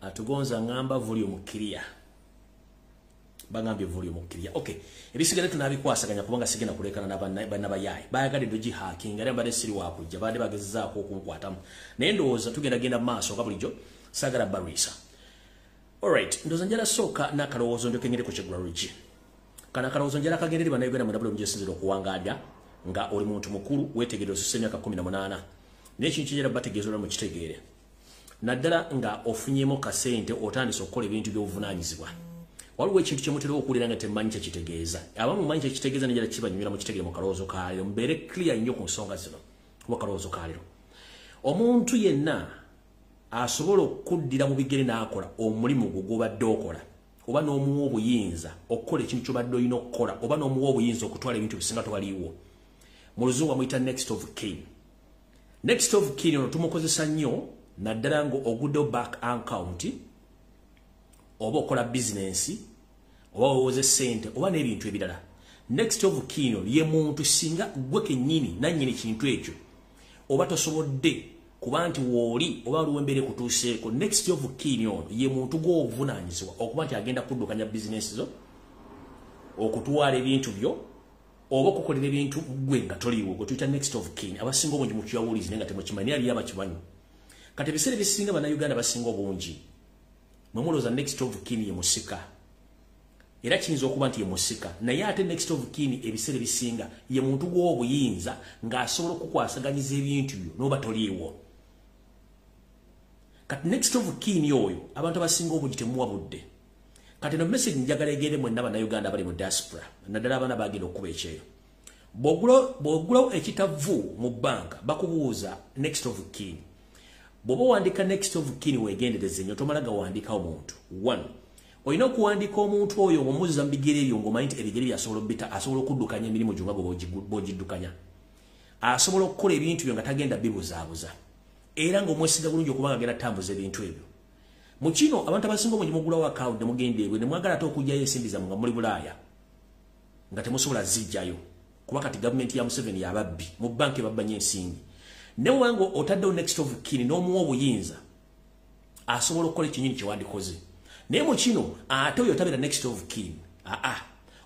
Atugonza ngamba volume clear. Bagambye volume clear. Okay. Ebisigale tunabikwasaganya kubanga sigenda kulekana na bayayi. Bayagadde doji hacking era mbadde siri wakujja badde bagezaako okunkwatamu. Naye ndowooza tugenda genda maaso nga bulijjo sagala barisa. Alright, ndowooza njala sooka n'akalowoozo ndyoke ku kigulalogi. Kana akalowoozo njala kagendere bannayuganda mwena buli mujesinzira okuwangaadya nga oli muntu mukulu weetegerera osusse emyaka 18. Naye ekintu kijala bategeeza olwa mukitegeere. Naddala nga ofunyemu kasente otandise okukola ebintu by'obuvunaanyizibwa. Waliwo ekintu kye mutera okuwulira nga temmanyi kye kitegeeza. Abamu mumanyi kye kitegeeza naye njala kibanyumira mukitegeere mu kalowoozo ka leero. Mubeere clear nnyo ku nsonga zino kuba kalowoozo ka leero. Omuntu yenna asobola okuddira mu bigere n'akola omulimu gwo gw'obadde okola oba n'omuwa obuyinza okukola ekintu ky'obadde olina okukola oba n'omuwa obuyinza okutwala ebintu bisinga tewaliiwo. Mu luzungu bamuyita next of kin. Next of kin ono tumukozesa nnyo naddala ng'oguddewo bank account oba okola bizinensi oba weewoze ssente oba n'ebintu ebirala. Next of kin ono ye muntu singa ggwe kennyini nannyini kintu ekyo oba tosobodde kuba nti wooli oba waliwo embeera ekutuuseeko. Next of kin ono ye muntu gw'obuvunaanyizibwa okuba nti agenda kuddukanya bizinensi zo, okutwala ebintu byo oba okukolera ebintu ggwe nga toliiwo, gwe tuyita next of kin. Abasinga obungi mukiyawulizi naye nga temukimanyi, naye aliyo abakimanyi. Kati ebiseera ebisinga bannayuganda basinga obungi mwe mulowooza next of kin ye musika, era kiyinza okuba nti ye musika, naye ate next of kin ebiseera ebisinga ye muntu gw'obuyinza ng'asobola okukwasaganyiza ebintu byo n'oba toliiwo. Kati next of kin oyo abantu abasinga obungi temuwa budde. Kati no message njagala egende mwenna bannayuganda abali mu diaspora, naddala abaana bagenda okuba ekyeyo. Bw'ogulawo ekitavu mu bbanka bakubuuza next of kin. Bw'oba owandiika next of kin weegendereze nnyo, tomala gawandiikawo muntu. One, olina okuwandiika omuntu oyo ng'omuzza mu bigere ebyo ng'omanyi nti ebigere bye asobola okuddukanya emirimu gyo nga bw'ogiddukanya. Asobola okukola ebintu byo nga tagenda bibuzaabuza. Era ng'omwesiga bulungi okuba nga agenda tambuza ebintu ebyo. Mu kino abantu abasinga obungi mugulawo account ne mugenda ebwe ne mwagala ate okuggyayo ensimbi zammwe nga muli Bulaaya nga temusobola zijjayo kuba kati gavumenti ya Museveni yababbi mu banka ebabba nnyo ensimbi. Ne bw'obanga otaddewo next of kin n'omuwa obuyinza asobola okukola ekinyini kye wandikoze. Naye mu kino ate oyo tabeera next of kin, aa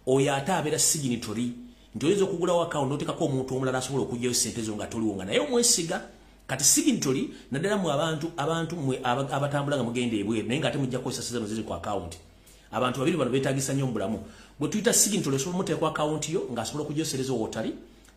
oyo ate abeera signatory nti oyinza okugulawo account n'oteekako omuntu omulala asobola okuggyayo ssente zo nga toliwo nga naye omwesiga. Kati signatory naddala mu abantu mwe abatambula nga mugenda ebweru naye ng'ate mujja kukozesa ssente zino ziri ku account. Abantu babiri bano beetaagisa nnyo mu bulamu. Bwe tuyita signatory osobola omuteeka ku account yo ng'asobola okugyosereza wootali.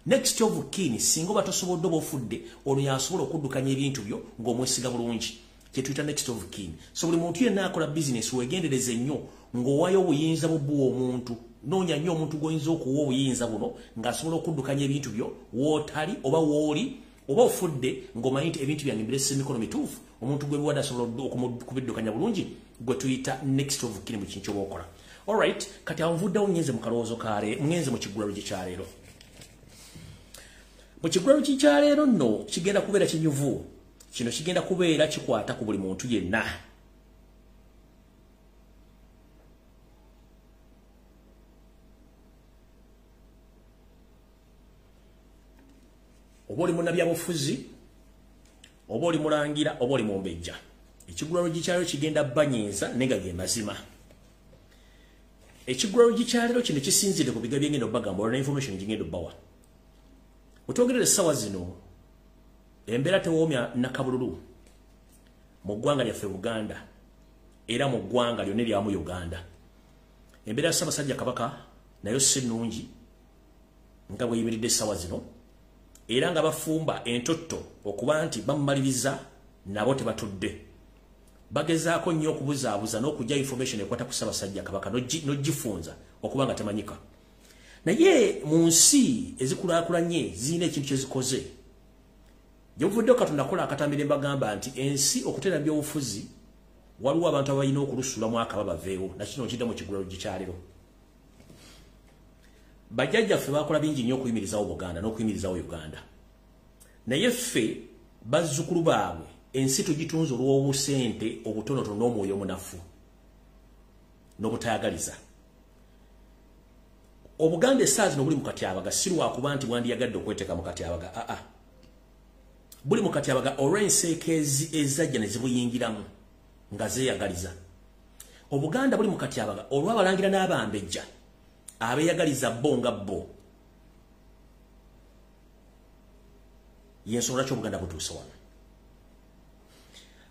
Next of kin singa oba tosobodde oba ofudde ono y'asobola okuddukanya ebintu byo ng'omwesiga bulungi, kye tuyita next of kin. So buli muntu yenna akola bizinesi weegendereze nnyo ng'owaayo obuyinza bwo omuntu. Noonya nnyo omuntu gw'oyinza okuwa obuyinza buno ng'asobola okuddukanya ebintu byo wootali oba wooli oba ofudde ng'omanyi nti ebintu byange mbirese emikono mituufu, omuntu gwe biwadde asobola okubiddukanya bulungi, gwe tuyita next of kin mu kintu ky'oba okola. Alright, kati awo nvuddewo ngenze mu kalowoozo ka leero, ngenze mu kigulalogi kya leero. Mu kigulalogi kya leero nno kigenda kubeera kinyuvu. Kino kigenda kubeera kikwata ku buli muntu yenna. Oba oli munnabyabufuzi, oba oli mulangira, oba oli mumbejja. Ekigulalogi kya leero kigenda banyiiza naye nga ge mazima. Ekigulalogi kya leero kino kisinziidde ku biga byengenda obbagamba olwo information gingenda obbawa. Wetwogerera essaawa zino embeera tewoomya nakabululu mu ggwanga lyaffe Buganda era mu ggwanga lyonna eryamu Uganda. Embeera ya Ssaabasajja Kabaka nayo si nnungi nga bweyimiridde essaawa zino, era nga bafumba entotto okuba nti bamumaliriza nabo tebatudde. Bagezaako nnyo okubuzaabuza n'okujja information ekwata ku Ssaabasajja Kabaka n'ogifunza okuba nga temanyika. Naye mu nsi ezikulaakulanye zirina ekintu kye zikoze. Gye buvuddeko Katonda akola akatambi ne mbagamba nti ensi okuteera byobufuzi waliwo abantu abalina okulusulamu akaba baveewo, na kino nkidda mu kigulalogi kya leero. Bajjajjaffe baakola bingi nnyo okuyimirizawo Buganda n'okuyimirizawo Uganda. Naye ffe bazzukulu baabwe ensi tugitunze olw'obusente obutonotono n'omwoyo omunafu n'obutayagaliza. Obuganda essaawa zino buli mu katyabaga, si lwakuba nti bwandiyagadde okweteeka mu katyabaga, aa buli mu katyabaga olw'enseeko ezajja ne zibuyingiramu. nga zeeyagaliza. Obuganda buli mu katyabaga olw'abalangira n'abambejja abeeyagaliza bo nga bo. Y'ensonga lwaki Obuganda butuuse wano.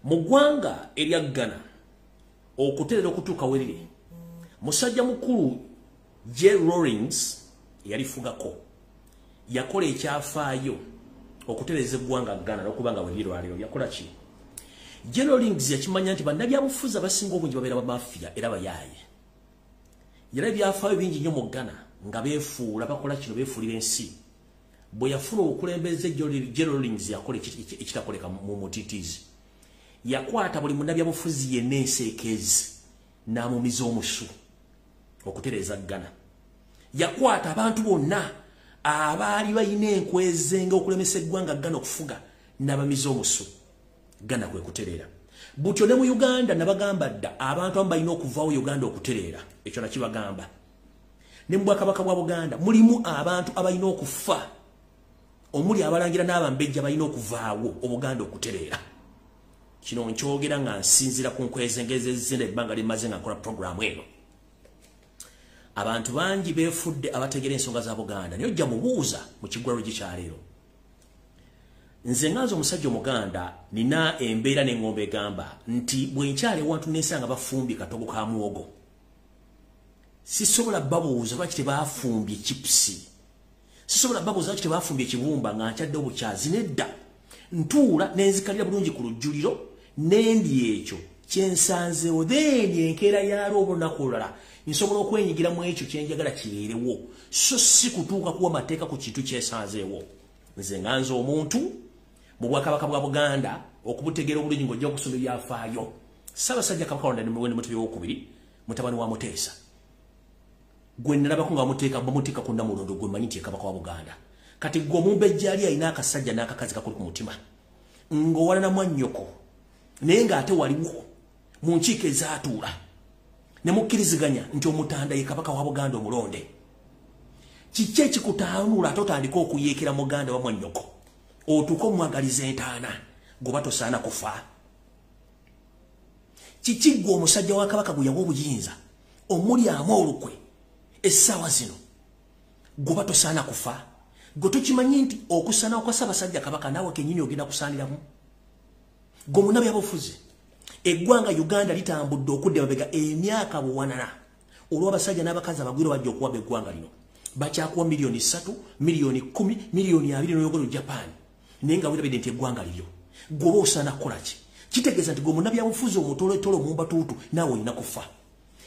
Mu ggwanga erya Ghana okutereera okutuuka we riri, musajja mukulu J. Rawlings yalifugako yakola ekyafaayo okutereeza eggwanga Ghana n'okuba nga we riri lwaleero. Yakola ki? J. Rawlings yakimanya nti bannabyabufuzi abasinga obungi babeera bamafiya era bayaaye. Yali ebyafaayo bingi nnyo mu Ghana nga beefuula bakola kino, beefuulira ensi. Bwe yafuna obukulembeze, J. Rawlings yakola ekitakoleka mu mutitiizi. Yakwata buli munnabyabufuzi yenna enseekeezi n'amumiza omusu okutereeza Ghana. Yakwata abantu bonna abaali balina enkwezenga okulemesa eggwanga Ghana okufuga n'abamiza omusu. Ghana kwe kutereera. Butyo ne mu Uganda nabagamba dda abantu abamu balina okuvaawo Uganda okutereera. Ekyo nakibagamba. Ne mu Bwakabaka bwa Buganda mulimu abantu abalina okufa, omuli abalangira n'abambejja balina okuvaawo Obuganda okutereera. Kino nkyogera nga nsinziira ku nkwezengeze zino ebbanga limmaze nga nkola puroguramu eno. Abantu bangi beefudde abategeera ensonga za Buganda, naye ojja mubuuza mu kiggwalo gikyaleero. Nze nga nze omusajja Omuganda nina embeera n'engombe egamba nti bwe nkyala ewantu nensanga bafumbye katogo ka muwogo, sisobola babuuza lwaki tebafumbye chipusi, sisobola babuuza lwaki tebafumbye ekibumba nga nkyadde obukyazi. Nedda, ntuula nenzikalira bulungi ku lujjuliro nendi ekyo kyensanzeewo, then enkeera yaalwo oba olunaku olulala nsobola okwenyigira mu ekyo kyenjagala kibeerewo, so si kutuuka kuwa mateeka ku kintu kyesanzeewo. Nze nga nze omuntu mu Bwakabaka bwa Buganda okubutegeera obulungi ng'ojja okusoma ebyafaayo, Ssaabasajja Kabaka Ronald Muwenda Mutebi owokubiri mutabani wa Muteesa gwe nalabako nga bamuteeka ku Nnamulondo, gwe mmanyi nti ye Kabaka wa Buganda. Kati gwe omumbejja ali alina akasajja n'akakazi kakuli ku mutima ng'owalana mwannyoko, naye ng'ate waliwo mu nkiiko ezaatuula ne mukkiriziganya nti Omutanda ye Kabaka wa Buganda omulonde. Kiki ekikutaanula ate otandika okuyeekera muganda wa mwannyoko otuuke omwagaliza entaana goba tosaana kufa? Kiki ggwe omusajja wa Kabaka gwe yawa obuyinza omulyamu olukwe essaawa zino goba tosaana kufa? Gwe tokimanyi nti okusaana kwa Ssaabasajja Kabaka naawe kennyini ogenda kusaaniramu? Gwe munnabyabufuzi, eggwanga Uganda litambudde okudda emabega emyaka buwanana olw'abasajja n'abakazi abagwira bajja okuwamba eggwanga lino. Bakyakuwa 3 miliyoni, 10 miliyoni, 20 miliyoni n'oyogera Japan, naye nga weerabidde nti eggwanga liryo. Gwe oba osaana kukola ki? Kitegeeza nti gwe munnabyabufuzi omutolotolo omumbatuutu naawe olina kufa.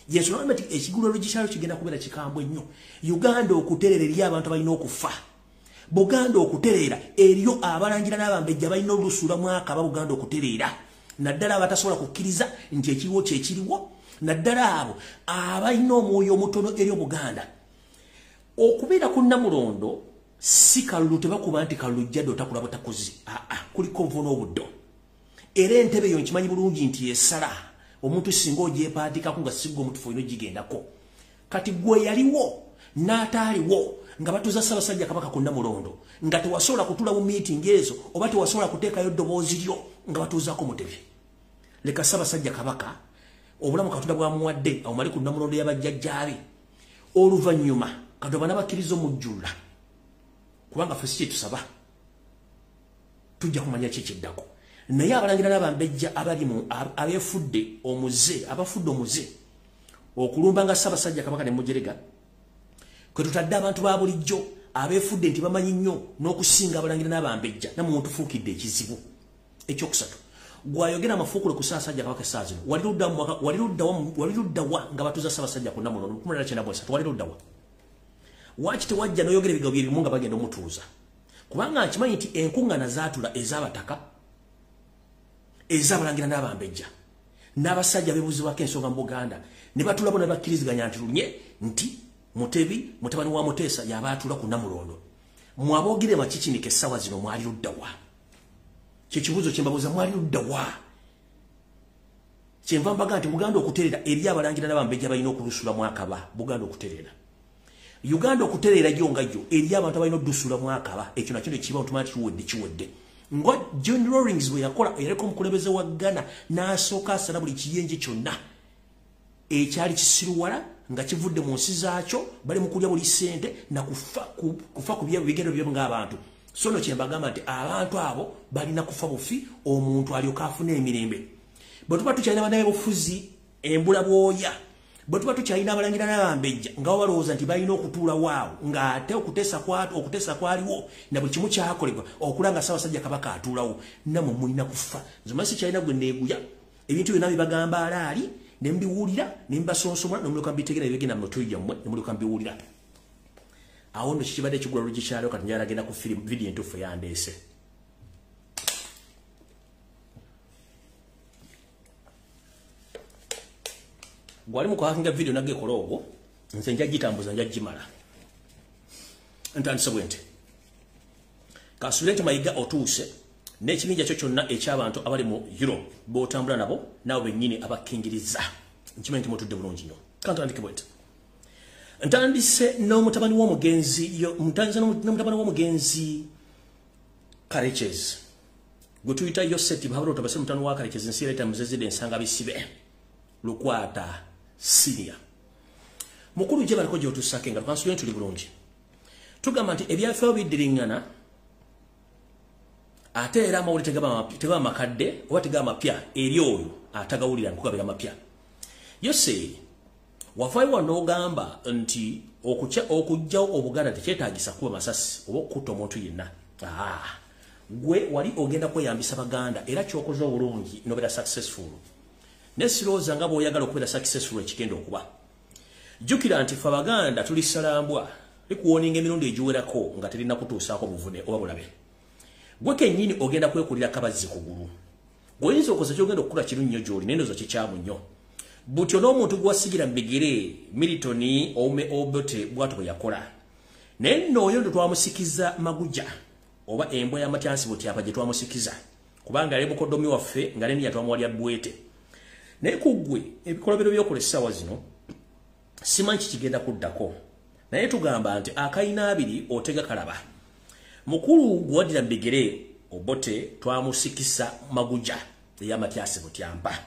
Yensonga nti ekigulalo gikyalo kigenda kubeera kikambwe nnyo. Uganda okutereera eri abantu abalina okufa, Buganda okutereera eriyo abalangira n'abambejja balina olusuulamu akaba. Buganda okutereera naddala abatasobola kukkiriza nti ekiriwo kyekiriwo, naddala abo abalina omwoyo omutono eri Obuganda. Okubeera ku Nnamulondo si kalulu, tebakuba nti kalulu jjadde otakula butakuzi. Aa, kuliko nvo n'obuddo. Era entebe eyo nkimanyi bulungi nti esala omuntu singa ogyepaatikako nga sigga omutufu olina ogigendako. Kati gwe yaliwo n'ataaliwo nga batuza Ssaabasajja Kabaka ku Nnamulondo, nga tewasobola kutuula mu miitingi ezo oba tewasobola kuteekayo ddoboozi lyo nga batuuzaako Mutebi, leka Ssaabasajja Kabaka obulamu Katonda bwamuwadde awumale ku Nnamulondo y'abajjajjaabe. Oluvannyuma Katonda banabakkiriza omujjulula, kubanga ffe si kyetusaba, tujja kumanya ki ekiddako. Naye abalangira n'abambejja abalimu abeefudde omuze, abafudde omuze okulumba nga Ssaabasajja Kabaka ne mujerega, kwe tutadde abantu ba bulijjo abeefudde nti bamanyi nnyo n'okusinga abalangira n'abambejja, nammwe mutufuukidde ekizibu. Ekyokusatu, gwayogera amafuukule ku Ssaabasajja Kabaka essaawa zino, wali luddawa nga batuza Ssaabasajja ku Nnamulondo 1993? Wali luddawa? Waki tewajja n'oyogera ebigambo byebimu nga bagenda omutuuza? Kubanga nkimanyi nti enkuŋŋaana zaatula ez'abataka, ez'abalangira n'abambejja n'abasajja beebuuzibwako ensonga mu Buganda, ne batulabo ne bakkiriziganya nti lunye nti Mutebi mutabani wa Muteesa yaba atula ku Nnamulondo. Mwaboogere makikinika essaawa zino mwali luddawa? Kyekibuuzo kyembabuuza, mwali luddawa? Kyenva mbaga nti Buganda okutereera eri abalangira n'abambejja balina okulusulamu akaba. Buganda okutereera, Uganda okutereera gyo nga gyo eri abantu abalina odusulamu akaba. Ekyo nakyo nekiba otumanya ti kiwedde, kiwedde. Nga John Rawlings bwe yakola, ereko omukulembeze wa Ghana n'asooka asala buli kiyenje kyonna ekyali kisiruwala nga kivudde mu nsi zaakyo, bali mu kulya buli ssente na kufa ku bigendo byabwe ng'abantu. So no kye mbagamba nti abantu abo balina kufa bufi, omuntu alyoka afune emirembe. Bwe tuba tukyalina bannabyabufuzi embula bwoya, bwe tuba tukyalina abalangira n'abambejja nga balowooza nti balina okutuula waawo, ng'ate okuteesa kwaliwo na buli kimu kyakolebwa okulanga Ssaabasajja Kabaka atuulawo, nammwe mulina kufa. Nze manyi sikyalina gwe neeguya, ebintu byonna bibagamba alaali ne mbiwulira ne mbasonsomola ne mulyoka mbitegeera ebigenda mu mutwe gyammwe ne mulyoka mbiwulira. Awo nno kikibadde kigula luggi kyalo. Kati njagala genda ku vidiyo entuufu eyandeese. Gwali mu kuhakinga vidiyo nagekola ogwo, nze nja gitambuza, nja gimala. Ntandise bwe nti kansuubire nti Mayiga otuuse n'ekibinja kyo kyonna eky'abantu abali mu Europe b'otambula nabo, nabo bennyini abakkingiriza. Nkimanyi nti mutudde bulungi nnyo. Kantandike bwe nti ntandise n'omutabani w'omugenzi, ntandise n'omutabani w'omugenzi Karekezi gwe tuyita Yoseti Bahabura Otabase, mutabani wa Karekezi nsi ereeta muzezide ensanga bisibe Lukwata Senior. Mukulu gye baliko gy'otuusako engalo, kansuubire nti tuli bulungi. Tugamba nti ebyafaayo biddiriŋŋana, ate era amawulire tegaba makadde oba tegaba mapya eri oyo atagawulira nkugabira mapya. Yose wavaayo wano n'ogamba nti okuggyawo Obuganda tekyetaagisa kuba masasi oba okutta omuntu yenna. Gwe wali ogenda kweyambisa Baganda, era ky'okoze obulungi n'obeera successful. Naye sirowooza nga bw'oyagala okubeera successful ekigenda okuba. Jjukira nti ffe Abaganda tuli ssalambwa likuwoninga emirundi egiwerako nga terina kutuusaako buvune oba bulabe. Gwe kennyini ogenda kwekulira kabazzi kugulu. Gweoyinza okoze ky'ogenda okukola kiru nnyo gy'oli, naye ndowooza kikyamu nnyo. Butyo n'omuntu gw'wasigira mu bigere Milton Owume Obote bw'atyo bwe yakola. Naye nno oyo ndo twamusikiza maguja oba embwa y'amatyansi butyapa gye twamusikiza, kubanga yali mukoddomi waffe nga neni yatwamuwalya bwete. Naye ku ggwe ebikolobero by'okola essaawa zino simanyi kikigenda kuddako. Naye tugamba nti akayina abiri otega kalaba. Mukulu gwaddira mu bigere Obote twamusikisa maguja ey'amatyasi butyampa.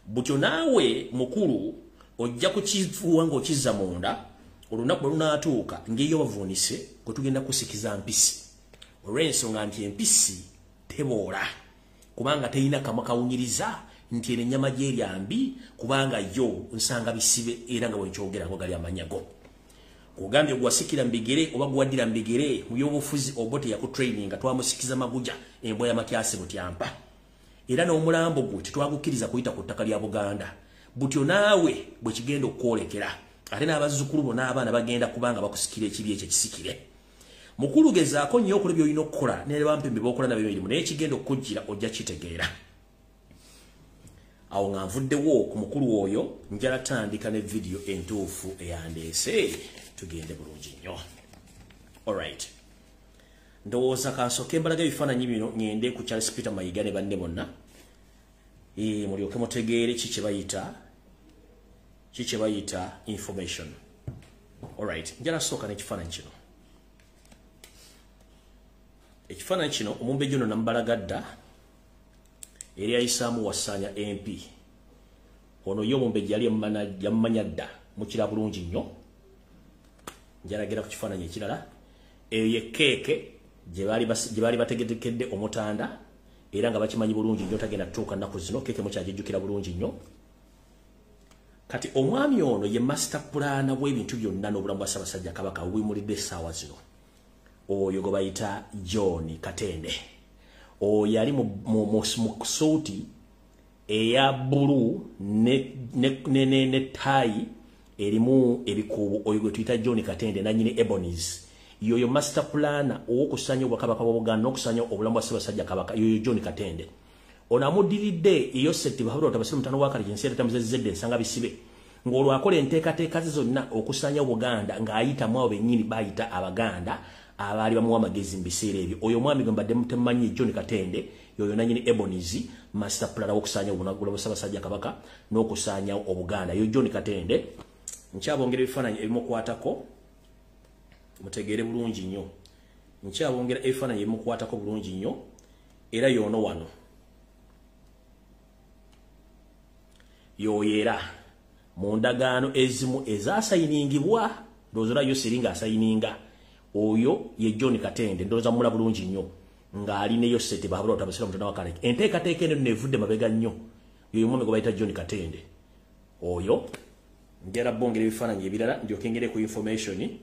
Butyo naawe mukulu ojja kukifuuwa ng'okizza munda, olunaku bwe lunaatuuka ng'eyo bavuunise kwe tugenda kusikiza mpisi. Olw'ensonga nti empisi teboola, kubanga terina kamwa kawunyiriza nti eno ennyama gy'erya mbi, kubanga yo nsanga bisibe era nga bwe nkyogera ngo gali amannya go. Kugambye gwasikira mbigere oba gwaddira mbigere mu by'obufuzi Obote yakutraininga, twamusikiza maguja embwa y'amatyasi butyampa. Era n'omulambo gwe tetwagukkiriza kuyita ku ttaka lya Buganda. Butyo naawe bwe kigenda okukwolekera, ate n'abazzukulu bo n'abaana bagenda kubanga bakusikira ekibi ekyo kisikire. Mukulu gezaako nnyo okola by'olina okukola ne bampembe b'okola nabyo emirimu, naye ekigenda okukujjira ojja kitegeera. Awo nga nvuddewo ku mukulu oyo, njala tandika ne vidiyo entuufu eyandeese, tugende bulungi nnyo. Alright. Ndowooza kansooke mbalaga ebifaananyi bino ngende ku Charles Peter Mayiga ne banne bonna. Mulyoke mutegeere ki kye bayita information. Alright, njala sooka n'ekifaananyi kino. Ekifaananyi kino omumbejja ono namubalaga dda, eri ayisaamu Wasanya MP. Ono ye omumbejja yali yamumanya dda, mukira bulungi nnyo. Njalagera ku kifaananyi ekirala. Eyo ye keeke gye baali bategekedde omutanda, era nga bakimanyi bulungi nnyo tagenda kutuuka nnaku zino, keeke mukyagijjukira bulungi nnyo. Kati omwami ono ye master plan w'ebintu byonna n'obulamu bwa Ssaabasajja Kabaka buyimulidde essaawa zino. Oyo gwe bayita John Katende. Oyo yali mu suuti eya bbulu ne ttaayi erimu ebikuubo, oyo gwe tuyita John Katende nannyini Ebonies. Yoyo master plan ow'okusanya obwakabaka bwa Buganda n'okusanya obulamu bwa Ssaabasajja Kabaka, yoyo John Katende. Ono amuddiridde Yoseti Bahabura Otabase mutabani wa Karekezi ensi ereeta muzezedde ensanga bisibe, ng'olwo akola enteekateeka ze zonna okusanya Obuganda ng'ayita mu abo bennyini bayita Abaganda abaali bamuwa amagezi mu biseera ebyo. Oyo omwami gwe mbadde mutemanyi John Katende, yoyo nannyini Ebonies, master plan w'okusanya obulamu bwa Ssaabasajja Kabaka n'okusaanyawo Obuganda. Yo John Katende. Nkyabongera ebifaananyi ebimukwatako mutegeere bulungi nnyo. Nkyabongera ebifaananyi ebimukwatako bulungi nnyo. Era yono wano yoyo era mu ndagaano ezimu ezasayiningibwa, ndowooza yo siringa asayininga, oyo ye John Katende. Ndowooza mula bulungi nnyo ng'ali ne Yoseti bahabula otabasira mutana wa Kaleke. Enteekateeka eno nevudde mabega nnyo, yoyo omwami gwe bayita John Katende. Oyo njala bongera ebifaananyi ebirala ndyoke ngere ku information.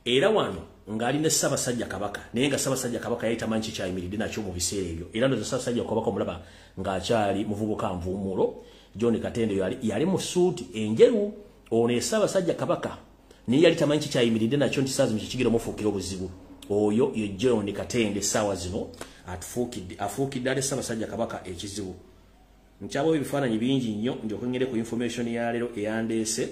Era wano ng'ali ne Ssaabasajja Kabaka, naye nga Ssaabasajja Kabaka yali tamanyi kikyayimiridde nakyo mu biseera ebyo. Era ndowooza Ssaabasajja Kabaka omulaba ng'akyali muvubuka nvuumuulo. John Katende yali mu suuti enjeru. Ono ye Ssaabasajja Kabaka, naye yali tamanyi kikyayimiridde nakyo nti saazi kikigira omufuukira obuzibu. Oyo ye John Katende essaawa zino afuukidde ate Ssaabasajja Kabaka ekizibu. Nkyabawo ebifaananyi bingi nnyo ndyoke ngere ku information ya leero eyandeese.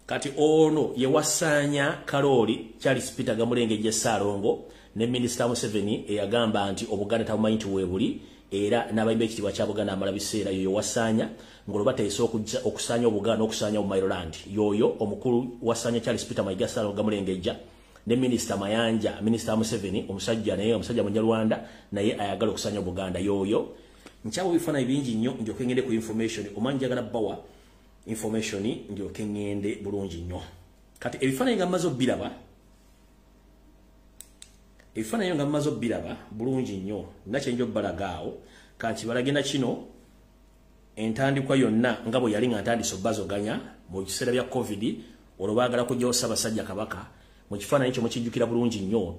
Kati ono ye Wasaanya Kalooli Charles Peter Gamulengejja Ssaalongo ne Minisita Museveni eyagamba nti Obuganda tabumanyi nti weebuli, era n'abayimba ekitiibwa kya Buganda amala biseera. Yoyo Wasaanya ng'olwo bateesa okusaanya Obuganda n'okusaanya Obumayiroland. Yoyo omukulu Wasaanya Charles Peter Mayiga Ssaalongo Gamulengejja ne Minisita Mayanja, Minisita Museveni, omusajja naye omusajja Munyarwanda naye ayagala okusaanya Obuganda. Yoyo nkyabo ebifaananyi bingi nnyo ndyoke ngende ku information. Omanyi njagala bawa information ndyoke ngende bulungi nnyo. Kati ebifaananyi nga mmaze obbiraba, ebifaananyi nga mmaze obbiraba bulungi nnyo, nakye nja obbalaga awo. Kankibalage na kino entandikwa yonna nga bwe yali nga ntandise obbazoganya mu biseera bya COVID, olwo baagala kuggyawo Ssaabasajja Kabaka. Mu kifaananyi ekyo mukijjukira bulungi nnyo,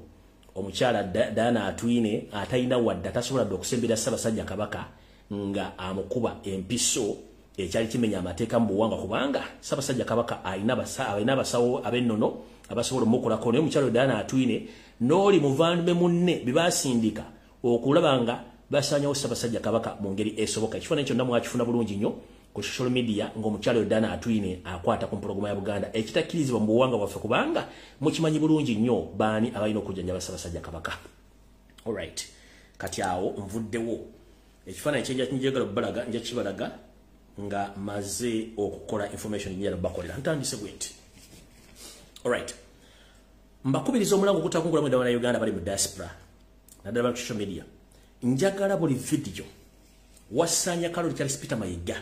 omukyala Diana Atwine atalina wadde atasobola dde okusembera Ssaabasajja Kabaka nga amukuba empiso ekyali kimenya amateeka mu buwangwa, kubanga Ssaabasajja Kabaka alina abasawo ab'ennono abasobola omukolako. Naye omukyala Diana Atwine n'oli muvandume munne be baasindika okulaba nga basaanyawo Ssaabasajja Kabaka mu ngeri esoboka. Ekifaananyi kyonna mwakifuna bulungi nnyo ku social media ng'omukyala Diana Atwine akwata ku mpologoma ya Buganda, ekitakkirizibwa mu buwangwa bwaffe, kubanga mukimanyi bulungi nnyo baani abalina okujjanjaba Ssaabasajja Kabaka. Alright, kati awo nvuddewo. Ekifaananyi kyenjagala obbalaga nja kibalaga nga maze okukola information njagala bakolera. Ntandise bwe nti. Alright, mbakubiriza omulango ogutakungula mu ddala Uganda bali mu diaspora naddala ku social media. Njagala buli video Wasaanya Kalooli Charles Peter Mayiga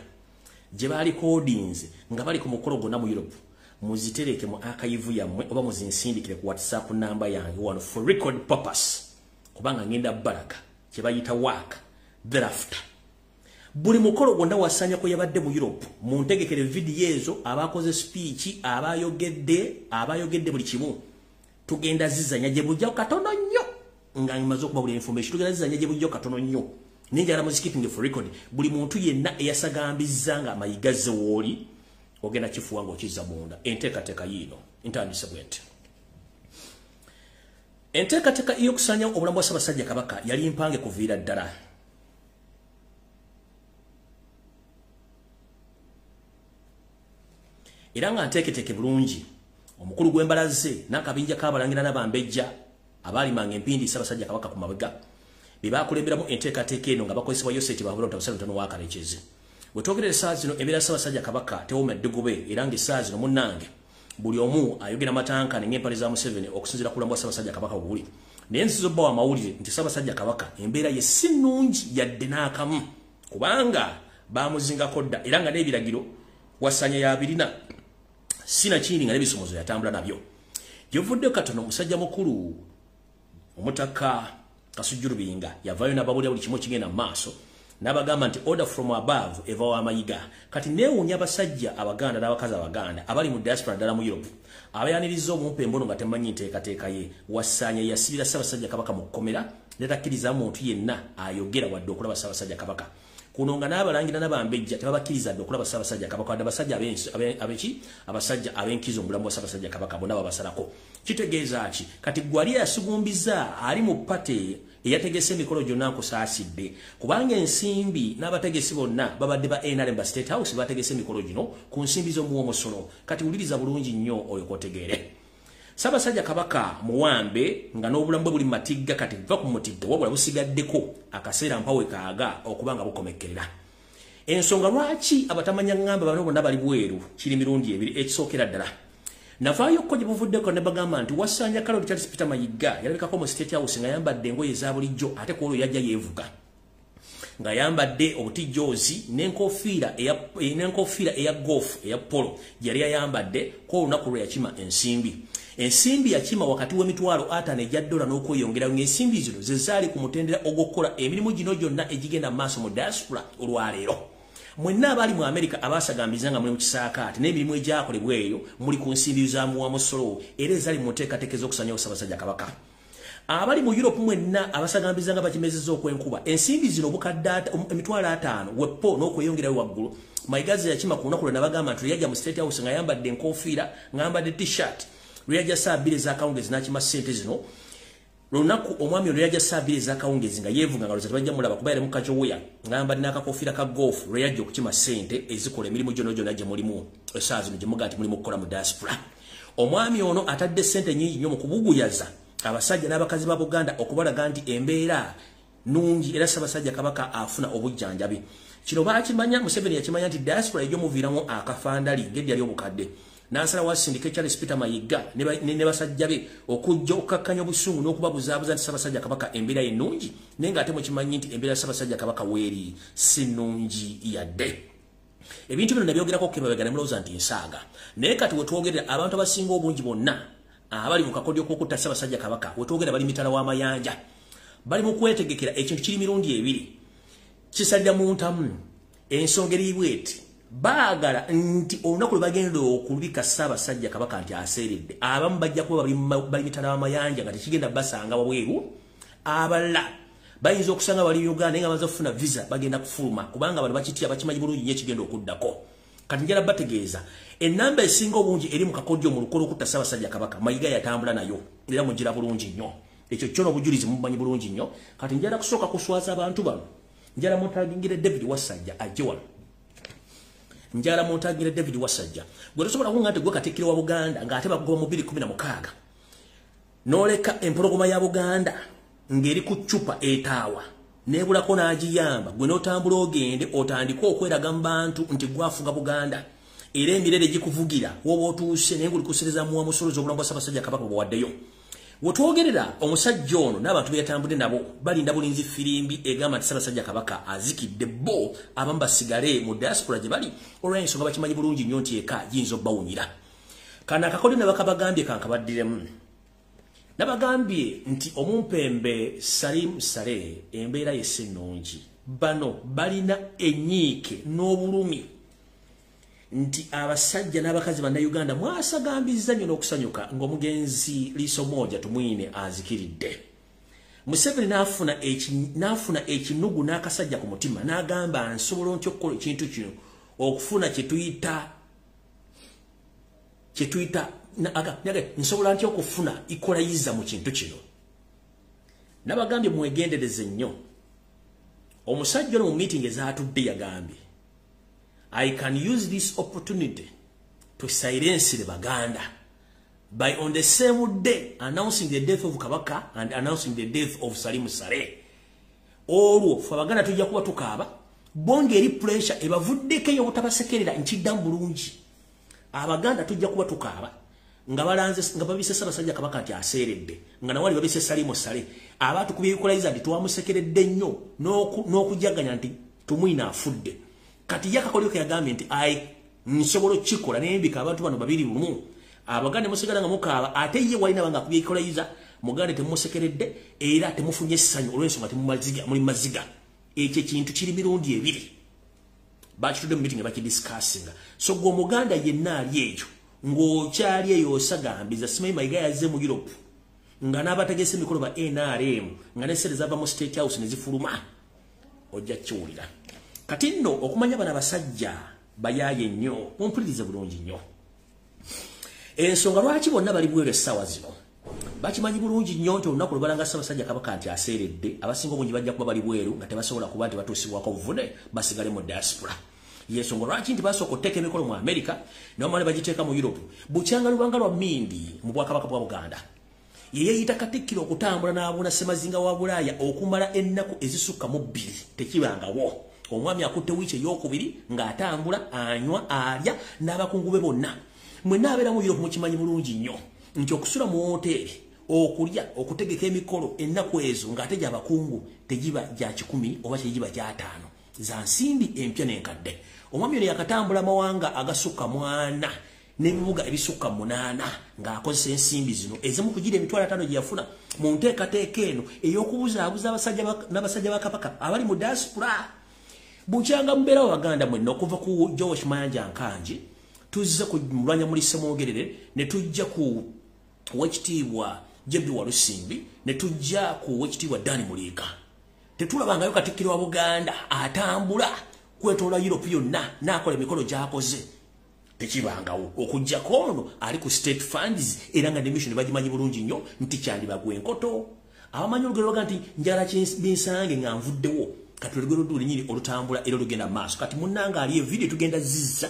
gye baalikodinze nga bali ku mukolo gwonna mu Europe, muzitereke mu archive yammwe oba muzinsindikire ku WhatsApp namba yange wano for record purpose, kubanga ngenda balaga kye bayita work thereafter. Buli mukolo gwonna Wasaanya kwe yabadde mu Europe, muntegekere video ezo, abakoze speech, abayogedde buli kimu. Tugenda zizanya gye bujja katono nnyo nga mmaze okuba buli information. Tugenda zizanya gye bujja katono nnyo. Ninjala muzikipping for record. Buli muntu yenna eyasagambizza nga Mayiga azze w'oli ogenda kifuwa ng'okizza munda. Enteekateeka yiino ntandise bwe nti. Enteekateeka ey'okusaanyawo obulamu bwa Ssaabasajja Kabaka yali mpange kuviira ddala. Era nga nteeketeeke bulungi, omukulu gw'embalaze n'akabinja k'abalangira n'abambejja abaalimanga empindi Ssaabasajja Kabaka ku mabega be baakulemberamu enteekateeka eno nga bakozesebwa Yoseti Bahabula Otabasira Mutono wa Kalekezi. Bwe twogerera essaawa zino embeera Ssaabasajja Kabaka tewooma ddugube, era ng'essaawa zino munnange buli omu ayogera matankane ng'empale za Museveni okusinziira ku bulamu bwa Ssaabasajja Kabaka bwe buli. Naye nziza obbawa amawulire nti Ssaabasajja Kabaka embeera ye si nnungi yadde n'akamu, kubanga baamuzingako dda era nga n'ebiragiro Wasaanya yabirina sinakindi nga n'ebisomozo yatambula nabyo. Gyevuddeyo katono omusajja mukulu omutaka Kasujju Lubinga yavaayo n'ababuulira buli kimu kigenda mu maaso, n'abagamba nti order from above eva wa Mayiga. Kati neewuunya abasajja Abaganda n'abakazi Abaganda abali mu diaspora ddala mu Europe abayaniriza omumpa embono nga temanyi nteekateeka ye. Wasaanya yasibira Ssaabasajja Kabaka mu kkomera netakkiriza muntu yenna ayogera wadde okulaba Ssaabasajja Kabaka. Kuno nga n'abalangira n'abambejja tebabakkiriza dde okulaba Ssaabasajja Kabaka, wadde abasajja abeki abasajja ab'enkizo mu bulamu bwa Ssaabasajja Kabaka bonna babasalako. Kitegeeza ki? Kati gwali yasugumbiza ali mu pate eyategese emikolo gyonna nkusaasidde, kubanga ensimbi n'abategesi bonna babadde ba NRM ba State House bategese emikolo gino ku nsimbi z'omuwa omusolo. Kati wuliriza bulungi nnyo oyo kotegeere. Ssaabasajja Kabaka muwambe nga n'obulamu bwe buli matigga, kati va ku mutigga wabula busigaddeko akaseera mpawe kaaga okuba nga bukomekkerera. Ensonga lwaki abatamanya ŋŋamba bano bonna bali bweru kiri mirundi ebiri. Ekisookera ddala, Navaayo ko gye buvuddeko ne bagamba nti Wasanja Carol Charles Peter Mayiga yalabikako mu State House nga yambadde engoye eza bulijjo, ate ku olwo yajja yeevuga nga yambadde obutijoozi n'enkofiira eya golf eya polo gye yali ayambadde ku olunaku lwe yakima ensimbi. Ensimbi yakima wakati w'emitwalo 5 egya dola n'okweyongera, ng'ensimbi zino ze zaali ku mutendera ogw'okukola emirimu gino gyonna egigenda mu maaso mu diaspora olwaleero. Mwenna abaali mu Amerika abaasagambiza nga muli mu kisaakaate n'emirimu egyakolebwa eyo muli ku nsimbi za muwamusolo era ezaali mu nteekateeka ez'okusanyawo Ssaabasajja Kabaka. Abali mu Europe mwenna abasagambiza nga bakimezezza okwenkuba ensimbi zino obukadde emitwalo 5 wepo n'okweyongerayo waggulu. Mayiga yakima ku lunaku lwe nabagamba nti yajja mu State House nga yambadde enkofiira, ng'ayambadde t-shirt. Lwe yajja saa 2 ez'akawungeezi n'akima ssente zino. Lunaku omwami ono yajja saa 2 ez'akawungeezi nga yeevuga nga lweza tebajja mulaba kuba yali mu kajoweya ng'ayambadde n'akakofiira ka golf. Lwe yajja okukima ssente ezikola emirimu gyonna gyonna gye mulimu essaawa zino gye mugaa nti mulimu okukola mu diaspora. Omwami ono atadde ssente nnyingi nnyo mu kubuguyaza abasajja n'abakazi ba Buganda okubalaga nti embeera nnungi era Ssaabasajja Kabaka afuna obujjanjabi. Kino baakimanya, Museveni yakimanya nti diaspora ejyomuviiramu akafandali ng'eddya ly'obukadde. N'asalawo asindike Charles Peter Mayiga ne basajja be okujja okukakkanya obusungu n'okubabuzaabuza nti Ssaabasajja Kabaka embeera ye nnungi, naye ng'ate mukimanyi nti embeera ya Ssaabasajja Kabaka weeri si nnungi yadde. Ebintu bino nabyogerako kemabega ne mulowooza nti nsaaga, naye kati we twogerera abantu abasinga obungi bonna abali mu kakodyo k'okutta Ssaabasajja Kabaka we twogera bali mitala w'amayanja, bali mu kwetegekera ekintu kiri mirundi ebiri kisalira mu ntamu. Ensonga eri bw'eti: baagala nti olunaku lwe bagenda okulubika Ssaabasajja Kabaka nti aseeredde, abamu bajja kuba bali mitala w'amayanja nga tekigenda basanga wabweru, abalala bayinza okusanga bali Uganda nga bamaze okufuna visa bagenda kufuluma, kubanga bano bakitya, bakimanyi bulungi nnyo ekigenda okuddako. Kati njala bategeeza ennamba esinga obungi eri mu kakodyo mu lukola okutta Ssaabasajja Kabaka Mayiga yatambula nayo era mugira bulungi nnyo, ekyo kyo n'obujulizi mubumanyi bulungi nnyo. Kati njala kusooka kuswaza abantu bano, njala mutagingire David Wasajja ajje wano, njala mutagingire David Wasajja. Gwe tosobola kunga nti gwe katikkiro wa Buganda ng'ate bakugoba mu 2016 n'oleka empologoma ya Buganda ng'eri ku ccupa etaawa nebulako n'agiyamba, gwe n'otambula ogende otandike okweraga mu bantu nti gwafuga Buganda era emirere gikuvugira woba otuuse, naye ng'olikusereza muwa musolo z'obulamu bwa Ssaabasajja Kabaka bwewaddeyo. Wetwogerera omusajja ono n'abantu be yatambudde nabo balinda bulinzi firimbi egamba nti Ssaabasajja Kabaka azikidde, bo abamu basigale mu diaspora gye bali olw'ensonga bakimanyi bulungi nnyo nti eka giyinza obbawunyira. Kano akakodyo ne bakabagambye kankabaddiremu. Nabagambye nti omumpembe Salim Saleh embeera ye si nnungi. Bano balina ennyiike n'obulumi nti abasajja n'abakazi bannayuganda mwasagambizza nnyo n'okusanyuka ng'omugenzi Liiso Moja Tumwine azikiridde. Museveni n'afuna ekinugu n'akasajja ku mutima n'agamba nsobola ntya okukola ekintu kino okufuna kye tuyita nsobola ntya okufuna ikolayiza mu kintu kino. Nabagambye mwegendereze nnyo. Omusajja ono mu meeting ezaatudde yagambye, I can use this opportunity to silence the Baganda by on the same day announcing the death of Kabaka and announcing the death of Salim Saleh. Olwo ffe Abaganda tujja kuba tukaaba, bonge eri pressure ebavuddeko ey'obutabasekerera nkiddamu bulungi. Abaganda tujja kuba tukaaba nga balanze nga babise Ssaabasajja Kabaka nti aseeredde, nga nawali babise Salim Saleh. Abatukubye equalizer nti twamusekeredde nnyo n'okujaganya nti Tumwine afudde. Kati yakakolyo ke yagambye nti ai nsobola okukikola naye mbika abantu bano babiri lumu. Abaganda musigala nga mukaaba, ate ye walina banga akubye equalizer, mugande temusekeredde era temufunye essanyu olw'ensonga temumaziga muli maziga. Ekyo ekintu kiri mirundi ebiri. Bakitudde mu meeting bakidiscussinga. So gwe omuganda yenna ali ekyo ng'okyali eyo osagambiza, simanyi Mayiga yazze mu Europe nga n'abategese emikolo ba NRM nga n'essente zava mu State House ne zifuluma, ojja kiwulira. Kati nno okumanya bano abasajja bayaaye nnyo, mumpulirize bulungi nnyo. Ensonga lwaki bonna bali bweru essaawa zino bakimanyi bulungi nnyo nti olunaku lwe balanga Ssaabasajja Kabaka nti aseeredde, abasinga obungi bajja kuba bali bweru nga tebasobola kuba nti batuusibwako obuvune, basigale mu diaspora. Yensonga lwaki nti basooka okuteeka emikolo mu Amerika ne bamala bagiteeka mu Europe. Bukyanga lubanga lwa mmindi mu Bwakabaka bwa Buganda ye yeeyita Katikkiro okutambula n'abuna Ssemazinga wa Bulaaya okumala ennaku ezisukka mu 2 tekibangawo. Omwami akutte wiiki ey'okubiri ng'atambula anywa alya n'abakungu be bonna. Mwenna abeera mu Europe mukimanyi bulungi nnyo nti okusula mu woteeri, okulya, okutegeka emikolo ennaku ezo ng'ate gy'abakungu tegiba gya 100 oba tegiba gya 5 za nsimbi empya n'enkadde. Omwami ono yakatambula amawanga agasukka 4 n'ebibuga ebisukka 8 ng'akozesa ensimbi zino ezimu kugira emitwalo 5 gye yafuna mu nteekateeka eno ey'okubuzaabuza abasajja n'abasajja ba Kabaka abali mu diaspora. Bukyanga mubeerawo Baganda mwenna, okuva ku Josh Mayanja Nkangi tuzze ku Mulwanya Muli Ssemwogerere, ne tujja ku Owekitiibwa Jebbi Walusimbi, ne tujja ku Owekitiibwa Dani Muliika. Tetulabangayo Katikkiro wa Buganda atambula kwetoola Europe yonna n'akola emikolo gy'akoze. Tekibangawo okuggyako ono ali ku state funds, era nga ne mission bagimanyi bulungi nnyo nti kyandibagwa enkoto. Abamanyi olugero lwaga nti njala binsange nga nvuddewo. Kati olugero lwennyini olutambula era olugenda maaso. Kati munnanga ali evidiyo tugenda zizza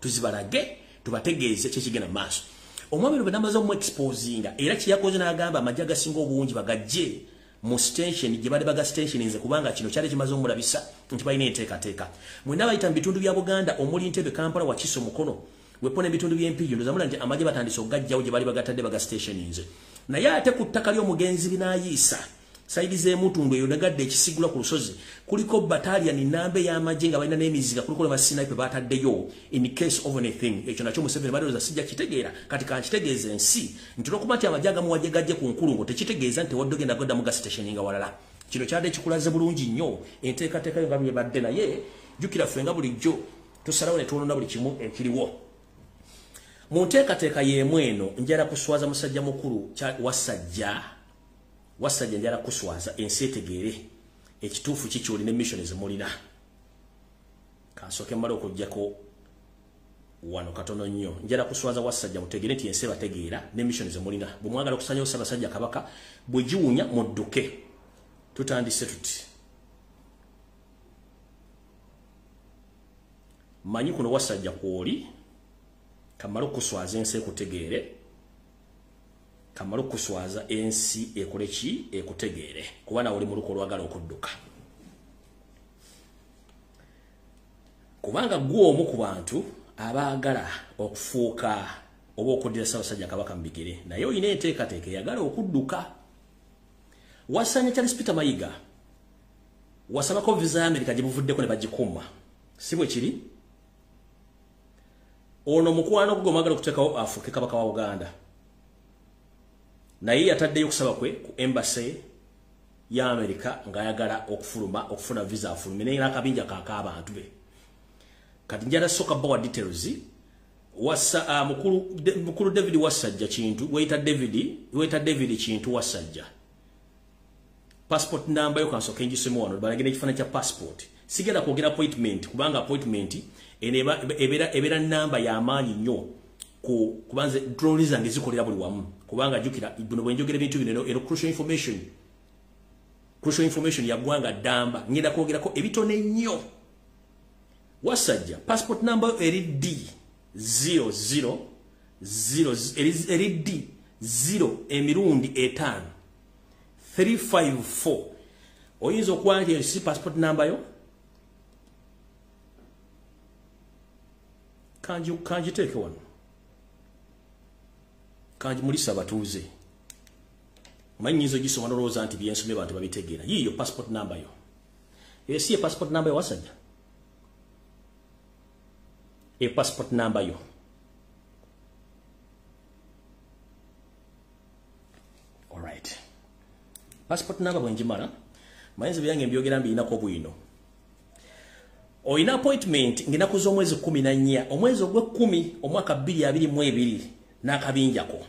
tuzibalage tubategeeze kyekigenda maaso. Omwami ono bwe namaze omuexposinga, era kyeyakoze n'agamba amagye agasinga obungi bagajje mu station gye bali baga station nze, kubanga kino kyali kimaze omulabisa nti balina enteekateeka. Mwenna bayita mu bitundu bya Buganda omuli Ntebe, Kampala, Wakiso, Mukono, wepona ebitundu by'Empigi, ndowooza nti amagye batandise okugajjawo gye bali bagatadde baga station nze. Naye ate ku ttaka ly'omugenzi Binaayiisa sayidi z'emutundu eyo nagadde ekisigula ku lusozi kuliko battalion namba ey'amagye nga balina n'emiziga, kuliko ne basniper bataddeyo in case of anything. Ekyo nakyo Museveni balowooza sijja kitegeera. Kati kankitegeeza ensi nti olwokuba nti amagye agamu wajje gajje ku nkulungo tekitegeeza nti wadde ogenda godda mu gas station nga walala. Kino kyadde kikulaze bulungi nnyo enteekateeka yo nga bwebadde, naye jjukira ffe nga bulijjo tusalawo ne twonona buli kimu ekiriwo. Mu nteekateeka y'emu eno njala kuswaza musajja mukulu Wasajja. Wasajja njala kuswaza ensi etegeere ekituufu kikyoli ne mission zemulina. Kansooke mmale okuggyako wano katono nnyo. Njala kuswaza Wasajja mutegeere nti ensi bategeera ne mission zemulina. Bwe mwagala okusanyawo Ssaabasajja Kabaka bwe giwunya mudduke. Tutandise tuti. Manyi kuno Wasajja kwoli, kamale okuswaza ensi ekutegeere, kamale okuswaza ensi ekole ki ekutegeere, kuba nawe oli mu luko olwagala okudduka. Kubanga ggwe omu ku bantu abaagala okufuuka oba okuddira Ssaabasajja Kabaka mu bigere, naye olina enteekateeka eyagala okudduka. Wasanya Charles Peter Mayiga wasabako visa ya Amerika gye buvuddeko ne bagikuuma, si bwe kiri? Ono mukwano gwo mwagala okuteekawo afuuke Kabaka wa Buganda, naye yataddeyo okusaba kwe ku embassy ya Amerika ng'ayagala okufuluma okufuna visa afulume, naye n'akabinja kaak'abantu be. Kati njala sooka bawa details. Wasa mukulu David Wasajja Kintu, weyita David Kintu Wasajja. Passport number yo kansooke ngisome wano balage n'ekifaananyi kya passport. Sigenda kwogera appointment kubanga appointment ebeera namba y'amaanyi nnyo kubanze drone zange zikolera buli wamu, kubanga jjukira buno bwe njogera ebintu bino ero crucial information ya ggwanga ddamba. Ngenda kwogerako ebitono ennyo. Wasajja passport number eri D 0 0 0 eri D 0 emirundi 5 354. Oyinza okuba nti si passport number yo? Kanjiteeke wano, kanjimulisa abatuuze. Manyi nyinza ogisoma n'olowooza nti byensomye bantu babitegeera. Yiiyo passport number yo. Eyo si ye passport number yo Wasajja? E passport number yo. Alright. Passport number bwe njimala, manyi byange mbyogera mbirinako bwino. Oyina appointment ng'ennaku z'omwezi 14, omwezi ogw'ekkumi omwaka 2022 n'akabinjako.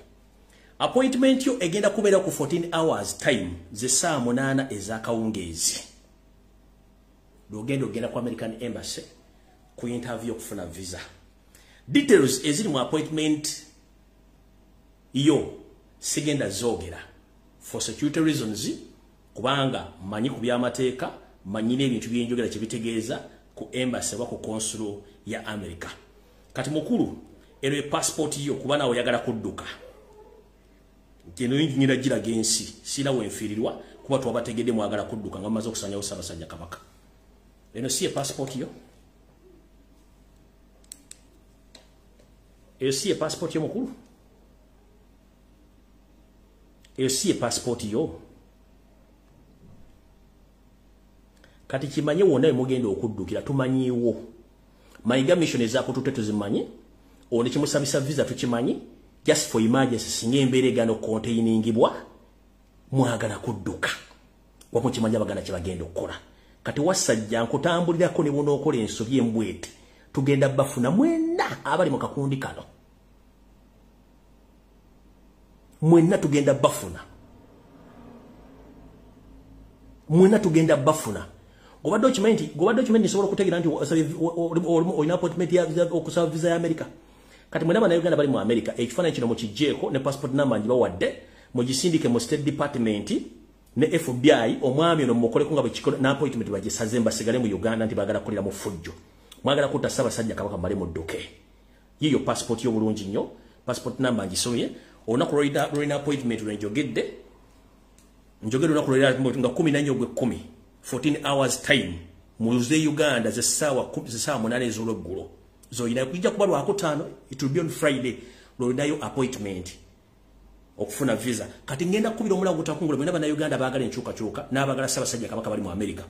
Appointment yo egenda kubeera ku 14 hours time ze ssaawa 8 ez'akawungeezi. Lw'ogenda ogenda ku American Embassy ku interview okufuna visa. Details eziri mu appointment yo sigenda zoogera for security reasons, kubanga manyi ku by'amateeka, manyi n'ebintu byenjogera kye bitegeeza ku embassy oba ku consul ya America. Kati mukulu, eno passport yo kuba nawe oyagala kudduka. Geno nyingira giraga ensi, sira wenfiirirwa kuba twabategedde mwagala kudduka nga mumaze okusanyawo Ssaabasajja Kabaka. Eno si passport yo. Eyo si ye passport y'omukulu? Eyo si ye passport yo? Kati kimanye wonna emugenda okuddukira tumanyiiwo. Mayiga mission ezakututte tuzimanyi, ono kimusabisa visa tukimanyi, just for emergency singa embeera egaana okukontainingibwa, mwagala kudduka. Wamu kimanyi Abaganda kye bagenda okukola. Kati Wasajja nkutambulirako ne bw'onookola ensobi embwete, tugenda bafuna mwenna abali mu kakundi kano. Mwenna tugenda bafuna. Mwenna tugenda bafuna. Gobadde okimanyi nsobola okutegeera nti olina appointment ya okusaba visa ya America. Kati mwenna Bannayuganda bali mu America, ekifaananyi kino mukiggyeeko ne passport number ngibawadde, mugisindike mu State Department ne FBI, omwami ono mumukoleko nga bwekikola n'appointment bagisaze basigale mu Uganda nti baagala kukolera mu ffujjo. Mwagala kutta Ssaabasajja Kabaka male mudduke. Yiyo passport yo bulungi nnyo, passport number ngisomye, olunaku lwolina appointment lwe njogedde, njogedde olunaku lwolina nga 14 ogw'ekkumi, 14 hours time, muze Uganda ze ssaawa 8 ez'olweggulo. Z'olina kujja kuba Lwakutaano, it will be on Friday, lw'olinayo appointment okufuna visa. Kati ngenda kukubira omulango gutakungula bonna Bannayuganda baagala enkyukakyuka n'abaagala Ssaabasajja Kabaka bali mu America.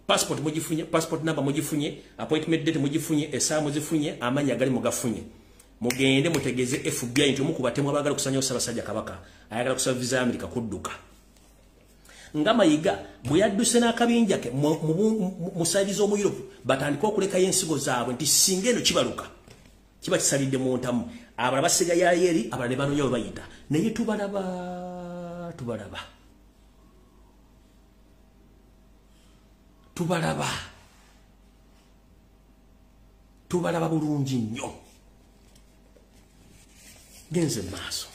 Passport mugifunye, passport number mugifunye, appointment date mugifunye, essaawa muzifunye, amannya agali mugafunye. Mugende mutegeeze FBI nti omu ku batemu abaagala okusanyawo Ssaabasajja Kabaka ayagala kusaba visa ya America kudduka. Nga Mayiga bwe yadduse n'akabinja ke mu side z'omu Europe batandike okulekayo ensigo zaabwe nti singa eno kibaluka kiba kisalidde mu ntamu, abalala basigayo eri, abalala ne banoonya we bayita. Naye tubalaba, tubalaba, tubalaba, tubalaba bulungi nnyo. Genze maaso.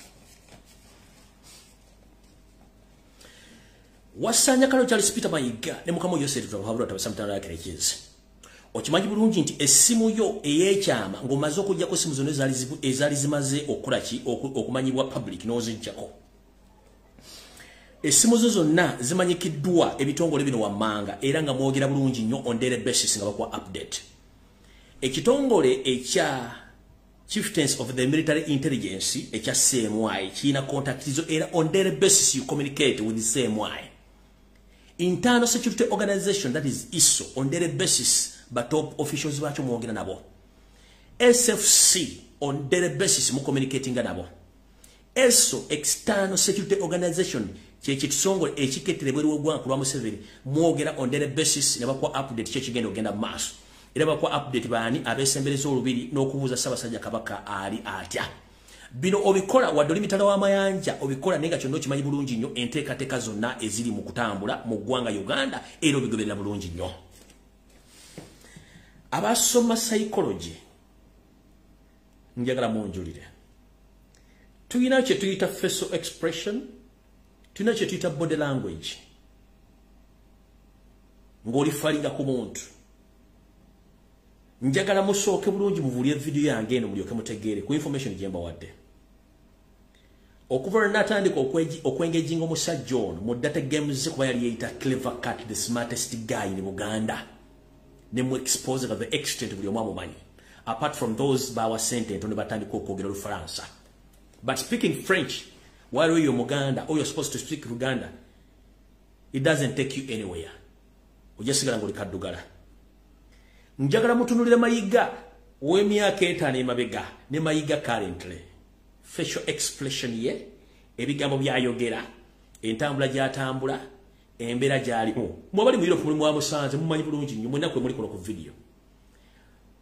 Wasanya kalo Charles Peter Mayiga ne mukama Yosef Twahabura tabasamutana yakerekeze. Okimanyi bulungi nti essimu yo ey'ekyama ng'omaze okuggyako essimu zonna ezaali zimaze okukola ki okumanyibwa public n'oziggyako. Essimu zo zonna zimanyikiddwa ebitongole bino wammanga era nga mwogera bulungi nnyo on daily basis nga bakuwa update. Ekitongole ekya Chieftains of the Military Intelligence ekya CMI kirina contact zo era on daily basis you communicate with the CMI. Internal Security Organization, that is ISO, on daily basis, but top officials bakyo mwogera nabo. SFC on daily basis mu communicating nabo. ESO, External Security Organization, kye kitongole ekikettera ebweru w'eggwanga ku lwa Museveni, mwogera on daily basis ne bakuwa update ki ekigenda ogenda mu maaso. Era bakuwa update baani abeesembereza olubiri n'okubuuza Ssaabasajja Kabaka ali atya. Bino obikola wadde oli mitala w'amayanja, obikola naye nga kyonna okimanyi bulungi nnyo enteekateeka zonna eziri mu kutambula mu ggwanga Uganda era obigoberera bulungi nnyo. Abasoma psychology njagala munjulire. Tulina kye tuyita facial expression, tulina kye tuyita body language. Ng'olifalinga ku muntu. Njagala musooke bulungi muvulye video yange eno mulyoke mutegeere ku information gye mbawadde. Okuva lwe natandika okwengeginga omusajja ono mu data games kuba yali yeeyita Clever Cat, the smartest guy in Buganda. Ne mu expose to the extent buli omu amumanyi. Apart from those bawa sente entono batandika okwogera Olufalansa. But speaking French, while you're Muganda or you're supposed to speak Luganda, it doesn't take you anywhere. Ojja sigala ng'oli kaddugala. Njagala mutunulire Mayiga ow'emyaka 5 emabega ne Mayiga currently. Facial expression ye, ebigambo by'ayogera, entambula gy'atambula, embeera gy'alimu. Mwe abali mu Europe muli mwamusanze mumanyi bulungi nnyo mwenna kwe muli kuno ku video.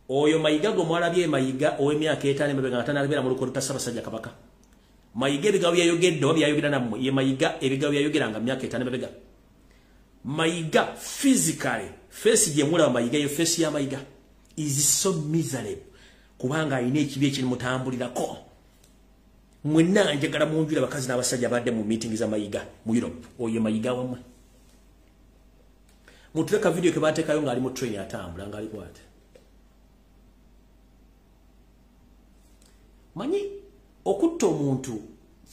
Oyo Mayiga gwe mwalabye Mayiga ow'emyaka 5 emabega nga tannabeera mu lukodo ta Ssaabasajja Kabaka. Mayiga ebigambo by'ayogedde oba by'ayogera nammwe ye Mayiga ebigambo by'ayogera nga myaka 5 emabega. Mayiga physically, face gye mulaba Mayiga yo face ya Mayiga is so miserable kubanga alina ekibi ekimutambulirako. Mwenna njagala munjule abakazi n'abasajja abadde mu meeting za Mayiga mu Europe. Oyo Mayiga wammwe. Mutuleka video ke bateekayo ng'ali mu train atambula ng'ali kwate. Manyi okutta omuntu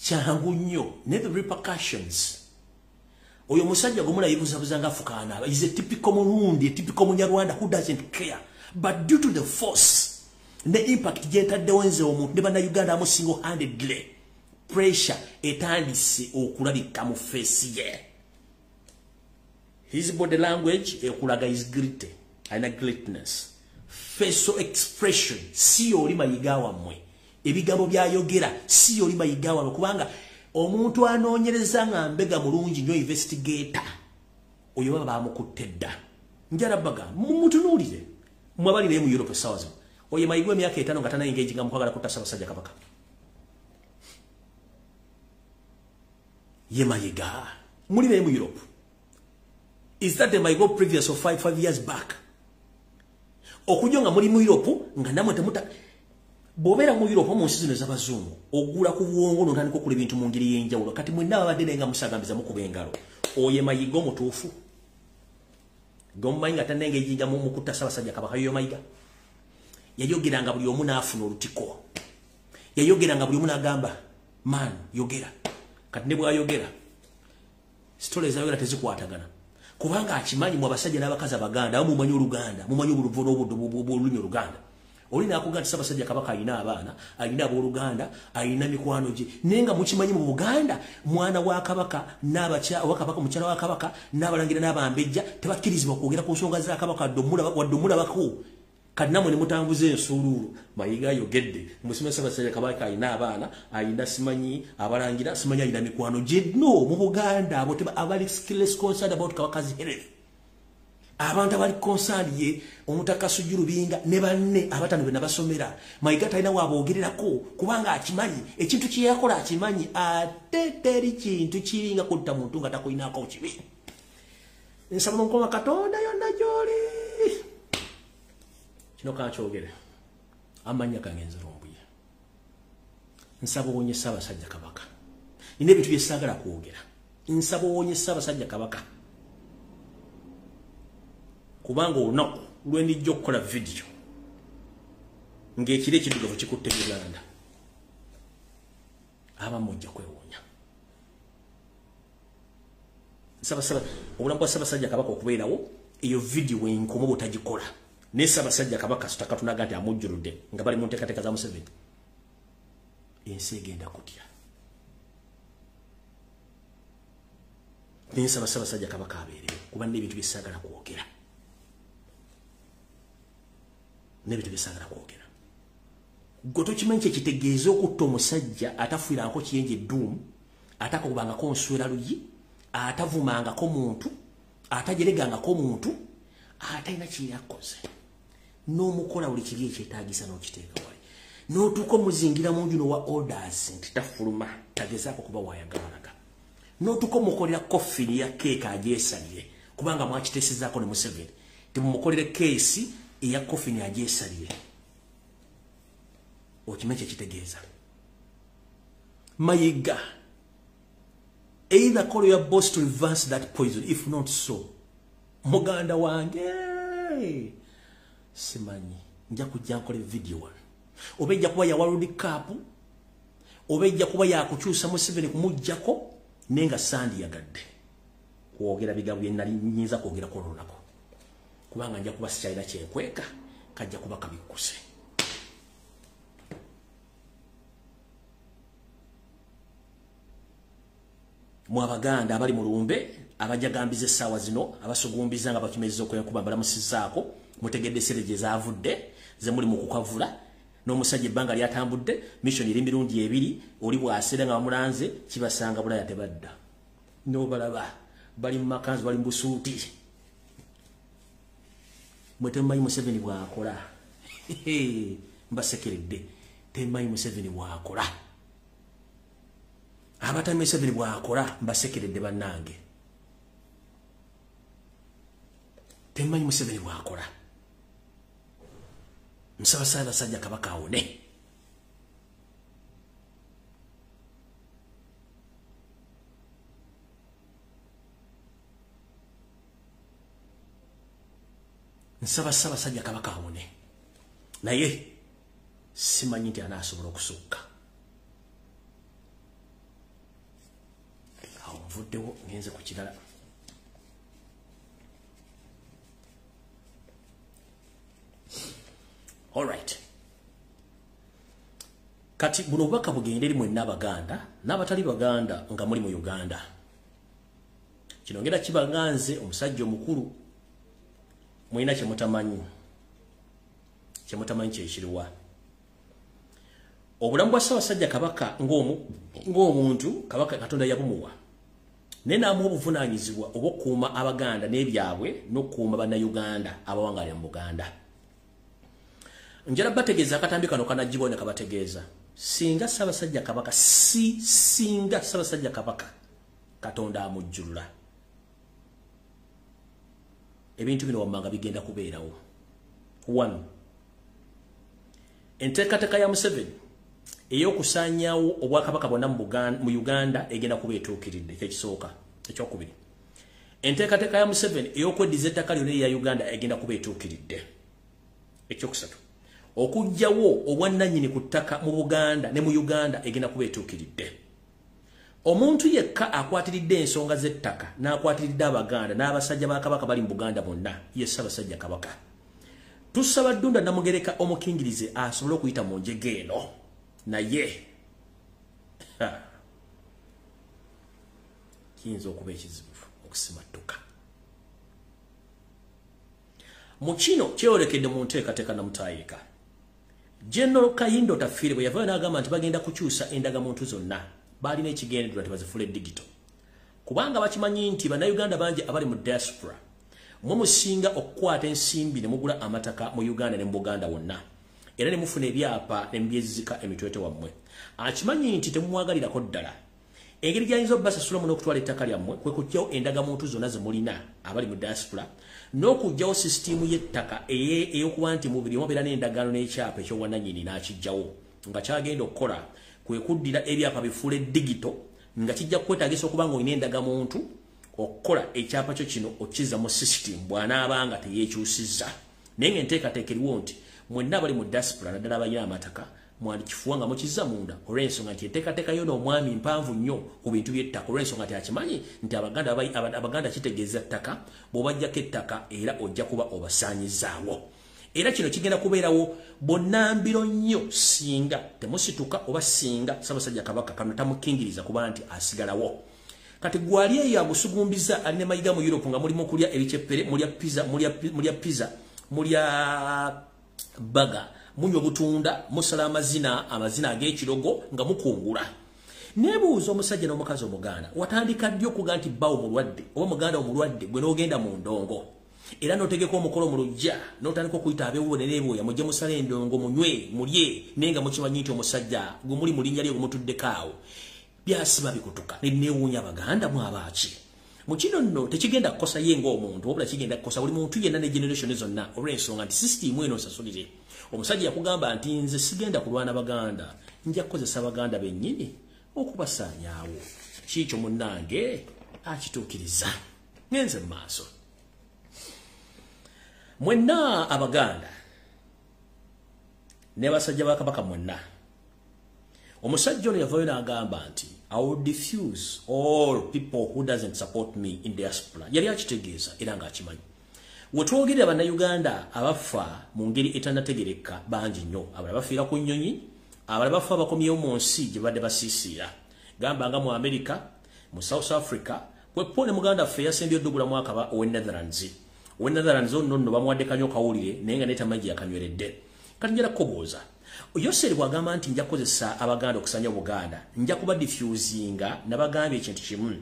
kyangu nnyo ne the repercussions. Oyo musajja gwe mulaba yeebuzabuza ng'afukaana is a typical Murundi, a typical Munyarwanda who doesn't care. But due to the force Ne impact gyentaddewo nze omuntu ne bannayuganda amu single handedly, pressure etandise okulabika mu face ye. His body language ekulaga is guilty, alina greatness. Facial expression si oli Mayiga wammwe. Ebigambo byayogera si oli Mayiga wammwe, kubanga omuntu anoonyereza nga mbega mulungi nnyo, investigator oyo baba bamukutte dda. Njala baga mumutunuulire mmwe abali naye mu Europe essaawa zino. Oyo Mayiga emyaka 5 nga tana-engaginga mu kwagala kutta Ssaabasajja Kabaka. Ye Mayiga muli naye mu Europe. Is that the Mayiga previous of 5 years back? Okujja nga muli mu Europe nga namwe temuta. Bw'obeera mu Europe mu nsi zino ez'abazungu ogula ku bwongo n'otandika okukola ebintu mu ngeri y'enjawulo. Kati mwenna ababadde naye nga musagambiza mukuba engalo. Oyo Mayiga omutuufu gomumanyi nga tanna-engaginga mu kutta Ssaabasajja Kabaka. Yoyo Mayiga yayogeranga buli omu n'afuna olutiko, yayogeranga buli omu n'agamba man yogera. Kati ne bw'ayogera stories ayogera tezikwatagana, kubanga akimanyi mu abasajja n'abakazi Abaganda abamu mumanyi Oluganda, mumanyi obuluvu n'obuddo bw'olulimi Oluganda. Oli n'akugamba nti Ssaabasajja Kabaka alina abaana, alina abooluganda, alina mikwano gye, naye nga mukimanyi mu Buganda mwana wa Kabaka n'abakabaka, mukyala wa Kabaka n'abalangira n'abambejja tebakkirizibwa kwogera ku nsonga za Kabaka wadde omulabako. Kati nammwe ne mutambuza ensuuluulu. Mayiga ayogedde musime Ssaabasajja Kabaka alina abaana, alina simanyi abalangira, simanyi alina mikwano gye. No, mu Buganda abo abali less concerned about Kabaka's health. Abantu abali concerned ye Omutaka Sujju Lubinga ne banne abatano be nabasomera. Mayiga talina waboogererako kubanga akimanyi ekintu kye yakola, akimanyi ate teri kintu kiringa kutta muntu nga takulinako kibi. Nsaba Mukama Katonda yonna gy'oli. Kino kankyogere, amannya gange nze Lumbuye. Nsaba owonye Ssaabasajja Kabaka. Nina ebintu bye saagala kwogera. Nsaba owonye Ssaabasajja Kabaka, kubanga olunaku lwe ndijja okukola vidiyo ng'ekiro ekiddugavu kikutte Uganda, abamu mujja kwewuunya. Nsaba obulamu bwa Ssaabasajja Kabaka okubeerawo, eyo vidiyo enkomo bw'otagikola. Ne Ssaabasajja Kabaka sitaka nti amujjuludde nga bali mu nteekateeka za Museveni, ensi egenda kutya. Nsaba Ssaabasajja Kabaka abeerewo, kuba n'ebintu bye saagala kwogera, n'ebintu bye saagala kwogera. Gwe tokimanyi kye kitegeeza okutta omusajja atafiirangako kiyenje edduumu, atakubangako nswera luyi, atavumangako muntu, atajeregangako muntu, atalina kye yakoze, n'omukola buli kiri ekyetaagisa n'okiteeka wali, n'otuuka omuzingira mu nju n'owa orders nti tafuluma, tagezaako kuba waayagalaga, n'otuuka omukolera coffin ya keeka agyesalire, kubanga mwakiteesezaako ne Museveni timumukolere keesi eya coffin agyesalire. Okimanyi kye kitegeeza? Mayiga, either call your boss to reverse that poison, if not so, muganda wange simanyi nja kujja nkole video wano, oba ejja kuba ya World Cup, oba ejja kuba yakukyusa Museveni kumuggyako, naye nga sandiyagadde kwogera bigambo bye nali nnyinza kwogerako olunaku, kubanga nja kuba sikyalina kyenkweka, kajja kuba kabikkuse. Mwe Abaganda abali mu lumbe, abajagambiza essaawa zino, abasugumbiza nga bakimezza okwenkuba, mbalamusizzaako. Mutegedde sente gye zaavudde ze muli mu kukavula n'omusajja ebbanga lyatambudde mission eri mirundi ebiri, oli bw'aseera nga bamulanze kibasanga Bulaya tebadda, n'obalaba bali mu makanzu, bali mu busuuti. Mwe temumanyi Museveni bw'akola. Mbasekeredde, temumanyi Museveni bw'akola. Abatami Museveni bw'akola, mbasekeredde bannange. Temumanyi Museveni bw'akola. Nsaba Ssaabasajja Kabaka awone. Nsaba Ssaabasajja Kabaka awone, naye simanyi nti anaasobola okusukka awo. Nvuddewo ngenze ku kirala. Alright. Kati buno obubaka bugende eri mwenna Abaganda n'abatali Baganda nga muli mu Uganda. Kino ngenda kibaganze omusajja omukulu, mulina kyemutamanyi, kyemutamanyi kyekiriwa. Obulamu bwa Ssaabasajja Kabaka ng'omuntu, Kabaka Katonda yabumuwa, naye n'amuwa obuvunaanyizibwa obw'okukuuma Abaganda n'ebyabwe n'okukuuma Bannayuganda abawangalira mu Buganda. Njala bategeeza akatambi kano kanagibwa ne kabategeeza. Singa Ssaabasajja Kabaka, singa Ssaabasajja Kabaka Katonda amujjulula, ebintu bino wammanga bigenda kubeerawo. 1. Enteekateeka ya Museveni ey'okusaanyaawo obwakabaka bwonna mu Uganda egenda kuba etuukiridde, kyekisooka. Ekyokubiri, enteekateeka ya Museveni ey'okweddiza ettaka lyonna erya Uganda egenda kuba etuukiridde. Ekyokusatu, okuggyawo obwannannyini ku ttaka mu Buganda ne mu Uganda egenda kuba etuukiridde. Omuntu yekka akwatiridde ensonga z'ettaka n'akwatiridde Abaganda n'abasajja ba Kabaka bali mu Buganda bonna ye Ssaabasajja Kabaka. Tusaba Ddunda Namugereka omukingirize asobole okuyita mu njega eno, naye kiyinza okuba ekizibu okusimattuka. Mu kino kyeyolekedde mu nteekateeka namutaayika. General Kahinda Otafiire bwe yavaayo n'agamba nti bagenda kukyusa endagamuntu zonna, balina ekigendererwa nti bazifuule digital, kubanga bakimanyi nti Bannayuganda bangi abali mu diaspora mwe musinga okukwata ensimbi ne mugula amataka mu Uganda ne mu Buganda wonna, era ne mufuna ebyapa ne mubyezizika emitwete wammwe. Akimanyi nti temumwagalirako ddala. Engeri gy'ayinza obbasasulamu n'okutwala ettaka lyammwe kwe kuggyawo endagamuntu zonna ze mulina abali mu diaspora n'okuggyawo sisitiimu y'ettaka ey'okuba nti mu buli omu abeera n'endagaano n'ekyapa eky'obwannannyini n'akiggyawo, nga kyagenda okukola kwe kuddira ebyapa bifuule digito, nga kijja kukwetaagisa okuba ng'olina endagamuntu okukola ekyapa kyo kino okizza mu sisitiimu bw'anaaba nga teyeekyusizza. Naye ng'enteekateeka eriwo nti mwenna abali mu diaspora naddala abalina amataka mwandikifuwa nga mukizza munda, olw'ensonga nti enteekateeka yo n'omwami mpanvu nnyo ku bintu by'ettaka, olw'ensonga nti akimanyi nti Abaganda kitegeeza ttaka, bw'obajjako ettaka era ojja kuba obasaanyizaawo. Era kino kigenda kubeerawo bonnambiro nnyo singa temusituka oba singa Ssaabasajja Kabaka kano tamukingiriza kuba nti asigalawo. Kati gwali eyo agusugumbiza alina mayiga mu Europe nga mulimu kulya ebiceppere, mulya pizza, mulya pizza, mulya baga, munywa butunda, musala amazina, amazina ag'ekirogo nga mukungula. Nebuuza omusajja n'omukazi Omuganda, watandika ddi okuga nti bbawo mulwadde oba muganda omulwadde gwe n'ogenda mu ndongo, era n'otegeka omukolo mu luggya n'otandika okuyita ab'ewuwo ne neebooya mujje musale endongo munywe mulye, naye nga mukimanyi nti omusajja gwe muli mu linnya lye gwe mutuddeko awo byasiba bikutuka. Ne neewuunya Abaganda mwabaaki. Mu kino nno tekigenda kukosa ye ng'omuntu, wabula kigenda kukosa buli muntu yenna ne generation zonna, olw'ensonga nti sisitiimu eno nsasulire. Omusajja yakugamba nti nze sigenda kulwana Baganda, nja kukozesa Baganda bennyini okubasaanyaawo. Kiikyo munnange akituukiriza. Ngenze mu maaso. Mwenna Abaganda ne basajja ba Kabaka mwenna, omusajja ono yavaayo n'agamba nti I will diffuse all people who doesn't support me in diaspora. Yali akitegeeza era ng'akimanyi. We twogerera Bannayuganda abafa mu ngeri etannategereka bangi nnyo. Abalala bafiira ku nnyonyi, abalala bafa bakomyewo mu nsi gye badde basiisiira, gamba nga mu America, mu South Africa, kweppo ne muganda ffe yasembye oddugulamu akaba ow'e Netherlands. Ow'e Netherlands ono nno bamuwadde kanyo kawulire naye nga netamanyi gye yakanyweredde. Kati njala kukubuuza, Yoseri bw'agamba nti nja kukozesa Abaganda okusanya Obuganda, nja kuba diffusinga, nabagambye ekintu kimu.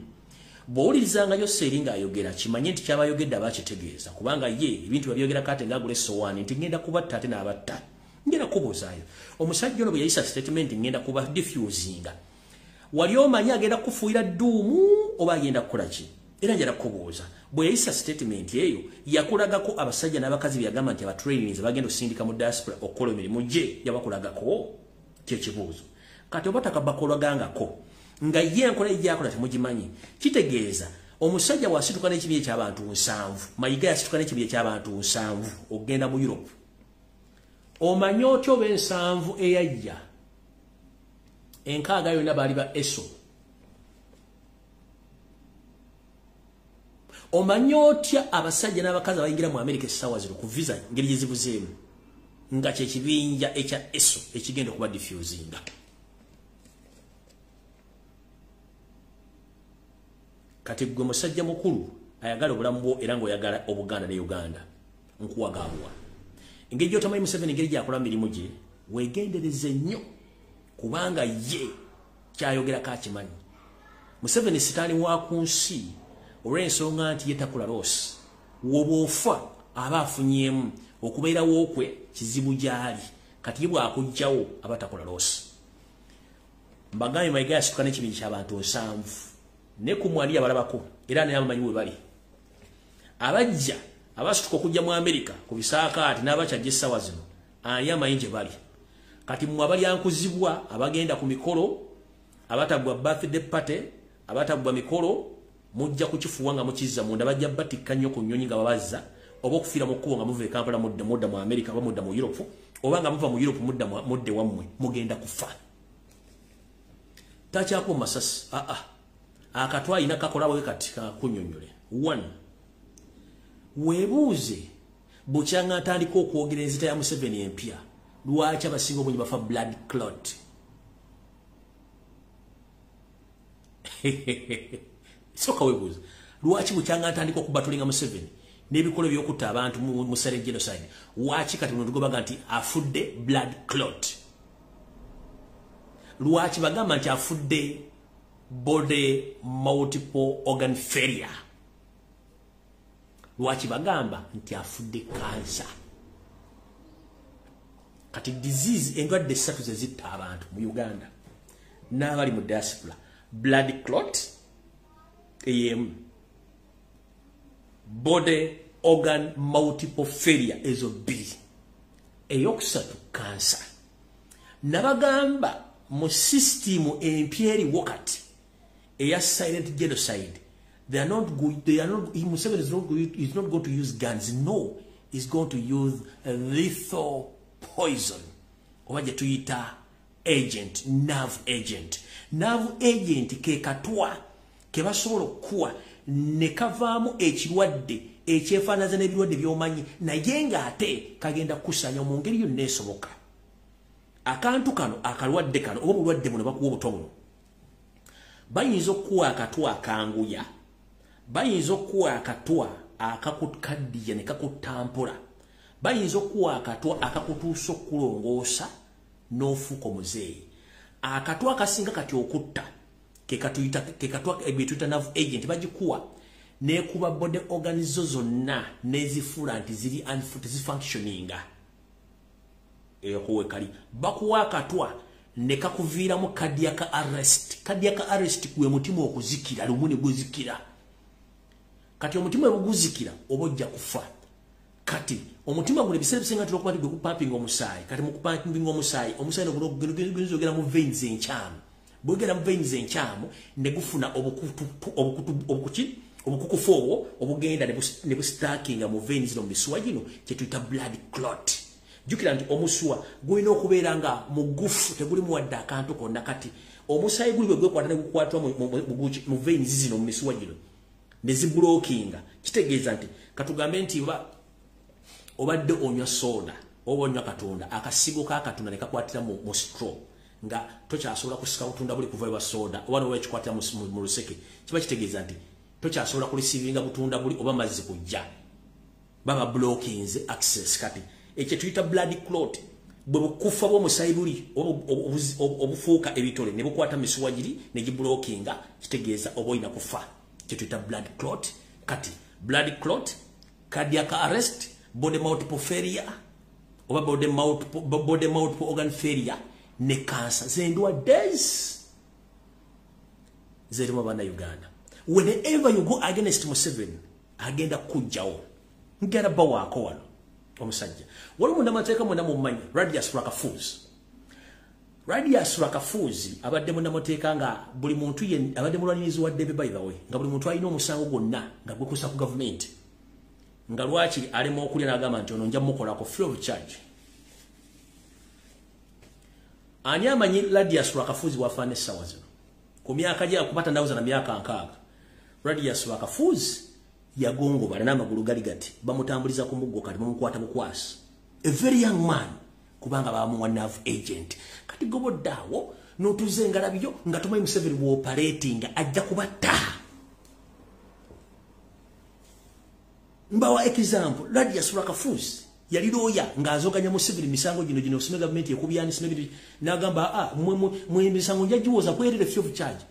Bw'owulirizanga Yoseri ng'ayogera, kimanye nti ky'abayogedde aba akitegeeza, kubanga ye ebintu babyogera kate ng'agula essowaani nti ngenda kubatta ate n'abatta. Ngenda kubuuzaayo, omusajja ono bwe yayisa statement ngenda kuba diffusinga, wali omanyi agenda kufuuyira dduumu oba agenda kukola ki? Era njala kubuuza, bwe yayisa statement eyo yakulagako abasajja n'abakazi bye yagamba nti abatrainings bagenda osindika mu diaspora okukola emirimu gye, yabakulagako? Kyekibuuzo. Kati oba takabakolagangako nga ye enkola egyakola temugimanyi, kitegeeza omusajja wasituka n'ekibinja ky'abantu 7, Mayiga yasituka n'ekibinja ky'abantu 7 okugenda mu Europe. Omanyi otya oba 7 eyajja 6 yonna baali ba ESO? Omanyi otya abasajja n'abakazi abayingira mu America essaawa zino ku visa ngeri gye zibuzeemu nga kyekibinja ekya ESO ekigenda okuba diffusinga? Kati gwe musajja mukulu ayagala obulamu bwo era ng'oyagala Obuganda ne Uganda, nkuwagabuwa engeri gy'otamanyi Museveni engeri gy'akola mirimu gye, weegendereze nnyo kubanga ye kyayogerako akimanyi. Museveni sitaani wa ku nsi olw'ensonga nti ye takola loss. Woba ofa aba afunyeemu, okubeerawo kwe kizibu gy'ali. Kati ye bw'akugjawo aba takola loss. Mbagambye Mayiga yasituka n'ekibinja ky'abantu 70 ne ku mwani yabalabako era naye abamanyi we bali. Abajja abasituka okujja mu Amerika ku bisaakaati n'abakyajja essaawa zino, ani amanyi gye bali? Kati mmwe abalyankuzibwa abagenda ku mikolo, abatagwa birthday party, abatagwa mikolo, mujja kukifuwa nga mukizza munda. Bajja batikka nnyo ku nnyonyi nga babazza, oba okufiira mu kkubo nga muva e Kampala mudda mu Amerika oba mudda mu Europe, oba nga muva mu Europe mudde wammwe, mugenda kufa. Takyako masasi akatwa alina kakola bwe kati kakunnyonnyole. One, weebuuze bukyanga atandika okwogera enzita ya Museveni empya, lwaki abasinga obungi bafa blood clot? Soka weebuuze lwaki bukyanga atandika okubatulinga Museveni n'ebikolwa by'okutta abantu mu silent genocide, lwaki kati muntu gobaga nti afudde blood clot? Lwaki bagamba nti afudde body multiple organ failure? Lwaki bagamba nti afudde cancer? Kati disease endwadde 3 ze zitta abantu mu Uganda n'abali mu diaspora: blood clot ey'emu, body organ multiple failure ezo 2, eyokusatu cancer. Nabagamba mu system empya eriwo kati eya silent genocide, they are not going, Museveni is not going to use guns. No, he's going to use a lethal poison, oba gye tuyita agent, nerve agent. Nerve agent ke katwa ke basobola okukuwa ne kavaamu ekirwadde ekyefaanaza n'ebirwadde by'omanyi, naye ng'ate kagenda kukusanya mu ngeri yonna esoboka. Akantu kano, akalwadde kano oba obulwadde buno bakuwa obutwa buno, bayinza okukuwa akatwa akanguya, bayinza okukuwa akatwa akakukaddiya ne kakutampula, bayinza okukuwa akatwa akakutuusa okulongoosa n'ofuuka omuzeeyi. Akatwa akasinga kati okutta ke katwa ebituyita nerve agent, bagikuwa nekuba body organs zonna nezifuula nti ziri tezifunctioninga. Eyo kali bakuwa akatwa ne kakuviiramu cardiac arrest. Cardiac arrest gwe mutima okuzikira lumu ne guzikira. Kati omutima bwe guzikira oba ojja kufa. Kati omutima guno ebiseera ebisinga tulina okuba nti gwe gupampinga omusaayi. Kati mu kupampinga omusaayi, omusaayi guyinza ogenda mu veins enkyamu. Bwegenda mu veins enkyamu ne gufuna obukukufu obwo obugenda ne bustakinga mu veins zino, mu misuwa gino kye tuyita blood clot. Jjukira nti omusuwa gulina okubeera nga mugufu, tegulimu wadde akantu konna. Kati omusaayi guli bwe gwekwata ne gukwatwa mu veins zino, mu misuwa gino, ne zibulokinga, kitegeeza nti katugambe nti obadde onywa soda oba onywa katunda, akasigo k'akatunda ne kakwatira mu straw, nga tokyasobola kusika butunda buli kuva ewa soda, oba noba ekikwatira mu luseke, kiba kitegeeza nti tokyasobola kureceivinga butunda buli oba mazzi kujja, baba blockinze access. Kati ekyo tuyita blood clot, bwe bukufa bw'omusaayi buli obufuuka ebitole ne bukwata misuwa giri ne giblockinga, kitegeeza oba olina kufa, kye tuyita blood clot. Kati blood clot, cardiac arrest, body multiple failure oba body multiple organ failure ne cancer, zendwadde zerimu Bannayuganda. Whenever you go against Museveni, agenda kujjawo. Ngenda bawaako wano omusajja waliwo munnamateeka, mwena mummanyi, Radius Rwakafuuzi. Radius Rwakafuuzi abadde munnamateeka nga buli muntu ye abadde mulwanirizi wa ddembe, by the way, nga buli muntu alina omusango gwonna nga gwekusa ku gavumenti, nga lwaki alema okulya n'agamba nti ono nja mukolako free of charge. Ani amanyi Radius Rwakafuuzi bwafaana essaawa zino ku myaka gye akubata ndawuza na myaka 60? Radius Rwakafuuzi yagongobala n'amagulu gali gati, bamutambuliza ku muggo, kati bamukwata bukwasi, a very young man, kubanga bamuwa nerve agent. Kati gobodde awo n'otuza engalabyo nga tomanyi Museveni bw'operatinga, ajja kubatta. Mbawa example, Radius Rakafuzi yali lawyer ng'azoganya Museveni misango gino gino osime gavumenti ekubyani sime n'agamba mwe misango njagiwoza kwerere free of charge.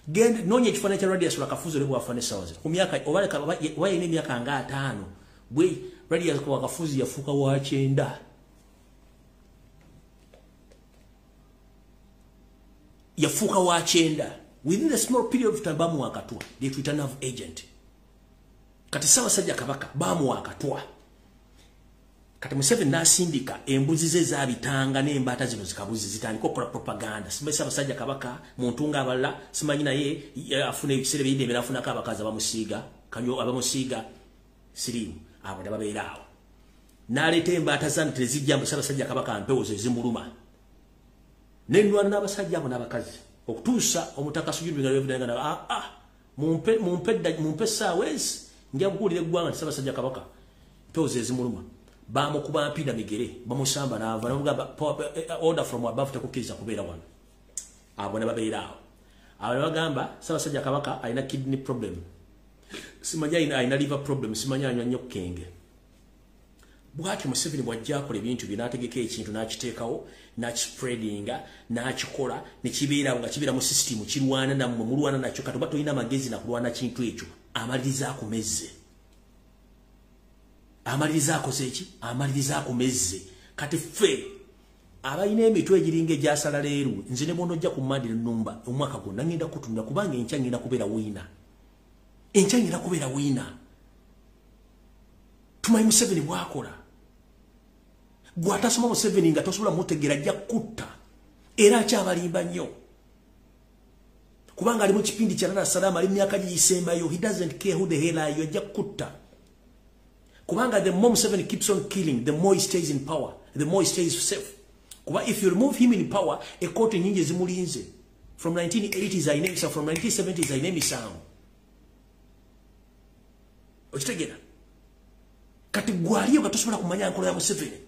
Genda noonya ekifaananyi kya Radius Rakafuzi oli bw'afaana essaawa zino ku myaka oba yalina emyaka nga 5 bwe Radius Rakafuzi yafuuka wa 90. Yafuuka wa 90 within the small period of time bamuwa akatwa, they tuyita nerve agent. Kati Ssaabasajja Kabaka bamuwa akatwa. Kati Museveni n'asindika embuzi ze zaabitanga n'embaata zino zikabuzi zitandika okukola propaganda. Simanyi Ssaabasajja Kabaka muntu ng'abalala, simanyi naye afuna ebiseera ebiyidde afunako abakazi abamusiiga kanyo abamusiiga siriimu, abo ne babeera awo. N'aleeta embaata zano tezijja mbu Ssaabasajja Kabaka mpewo ze zimuluma. Nenwana n'abasajja abo n'abakazi okutuusa omutaka Sujuru mumpe essaawa ezi nja kukuwulira eggwanga nti Ssaabasajja Kabaka mpewo ze zimuluma. Bamukuba mpina migere, bamusamba n'ava, n'amugamba order from above tekukkiriza kubeera wano. Abo ne babeera awo. Abo ne bagamba Ssaabasajja Kabaka alina kidney problem, simanyi alina liver problem, simanyi anywa nnyo kenge. Bw'atyo Museveni bw'ajja akola ebintu bye n'ategeka ekintu n'akiteekawo n'akispreadinga n'akikola ne kibeerawo nga kibeera mu system kirwana nammwe mulwana nakyo. Kati oba tolina amagezi na kulwana kintu ekyo, amaliriza akumezze. Amaliriza akoze eki? Amaliriza akumezze. Kati ffe abalina emitwe egiringa egyasala leero, nze ne bw'onojja ku Monday nnumba omwaka gwonna ngenda kutunula kubanga enkya ngenda kubeera wiina. Enkya ngenda kubeera wiina. Tumanyi Museveni bw'akola. Gw'atasoma Museveni nga tosobola mutegeera ajja kutta. Era akyabalimba nnyo. Kubanga ali mu kipindi kya Lala Salama, ali myaka giyisembayo. He doesn't care who the hell are you, ajja kutta. Kubanga the more Museveni keeps on killing, the more he stays in power, the more he stays safe. Kuba if you remove him in power, ekooti nyingi zimulinze. From 1980s alina emisango, from 1970s alina emisango. Okitegeera? Kati gwaliyo nga tosobola kumanya nkola ya Museveni.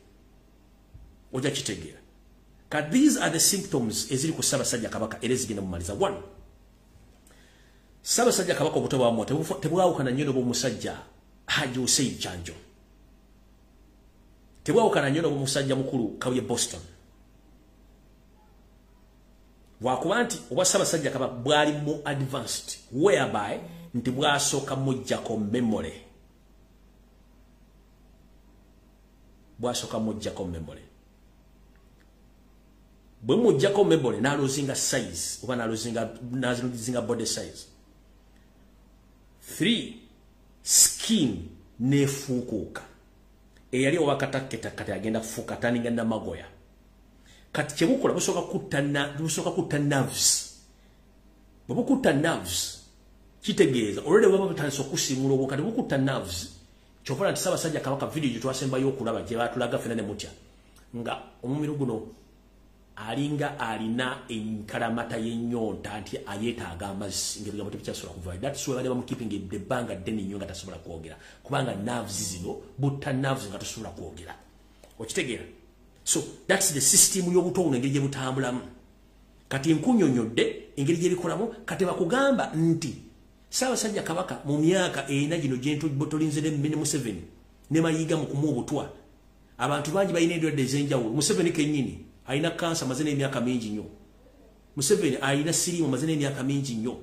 Ojja kitegeera. Kati these are the symptoms eziri ku Ssaabasajja Kabaka era ezigenda mumaliza. 1. Ssaabasajja Kabaka obuto bwamwo tebwawukana nnyo n'obw'omusajja Haji Hussein Kyanjo. Tebwawukana nnyo n'obw'omusajja mukulu Kabuye Boston. Bwakuba nti obwa Ssaabasajja Kabaka bwali mu advanced whereby nti bwasooka mujjako memory. Bwasooka mujjako memory. Bwe mujjako memory n'alozinga size oba n'alozinga body size. 3. Skin nefuukuuka. Eyali owakatakketa agenda kufuuka taninga namagoya. Kati kyebukola busooka kutta nerves. Bwe bukutta nerves kitegeeza olwedde bwaba butandise okusiimula obwo kati bukutta nerves. Ky'okola nti Ssaabasajja Kabaka video gye twasembayo okulaba gye baatulaga ffenna ne mutya nga omumiro guno alinga alina enkalamata y'ennyonta nti ayeetaaga amazzi ng'ebigambo tebikyasobola kuvaayo. That's why badde bamukeeping ebbanga ddene nnyo nga tasobola kwogera kubanga nerves zino butta nerves nga tosobola kwogera. Okitegeera? So that's the system y'obutongo engeri gye butambulamu. Kati nkunyonyodde engeri gye bikolamu. Kati bakugamba nti Ssaabasajja Kabaka mu myaka ena gino gye tolinze ne Museveni ne Mayiga mu kumuwa obutwa, abantu bangi balina endwadde ez'enjawulo. Museveni kennyini alina kansa amaze n'emyaka mingi nnyo. Museveni alina siriimu amaze n'emyaka mingi nnyo.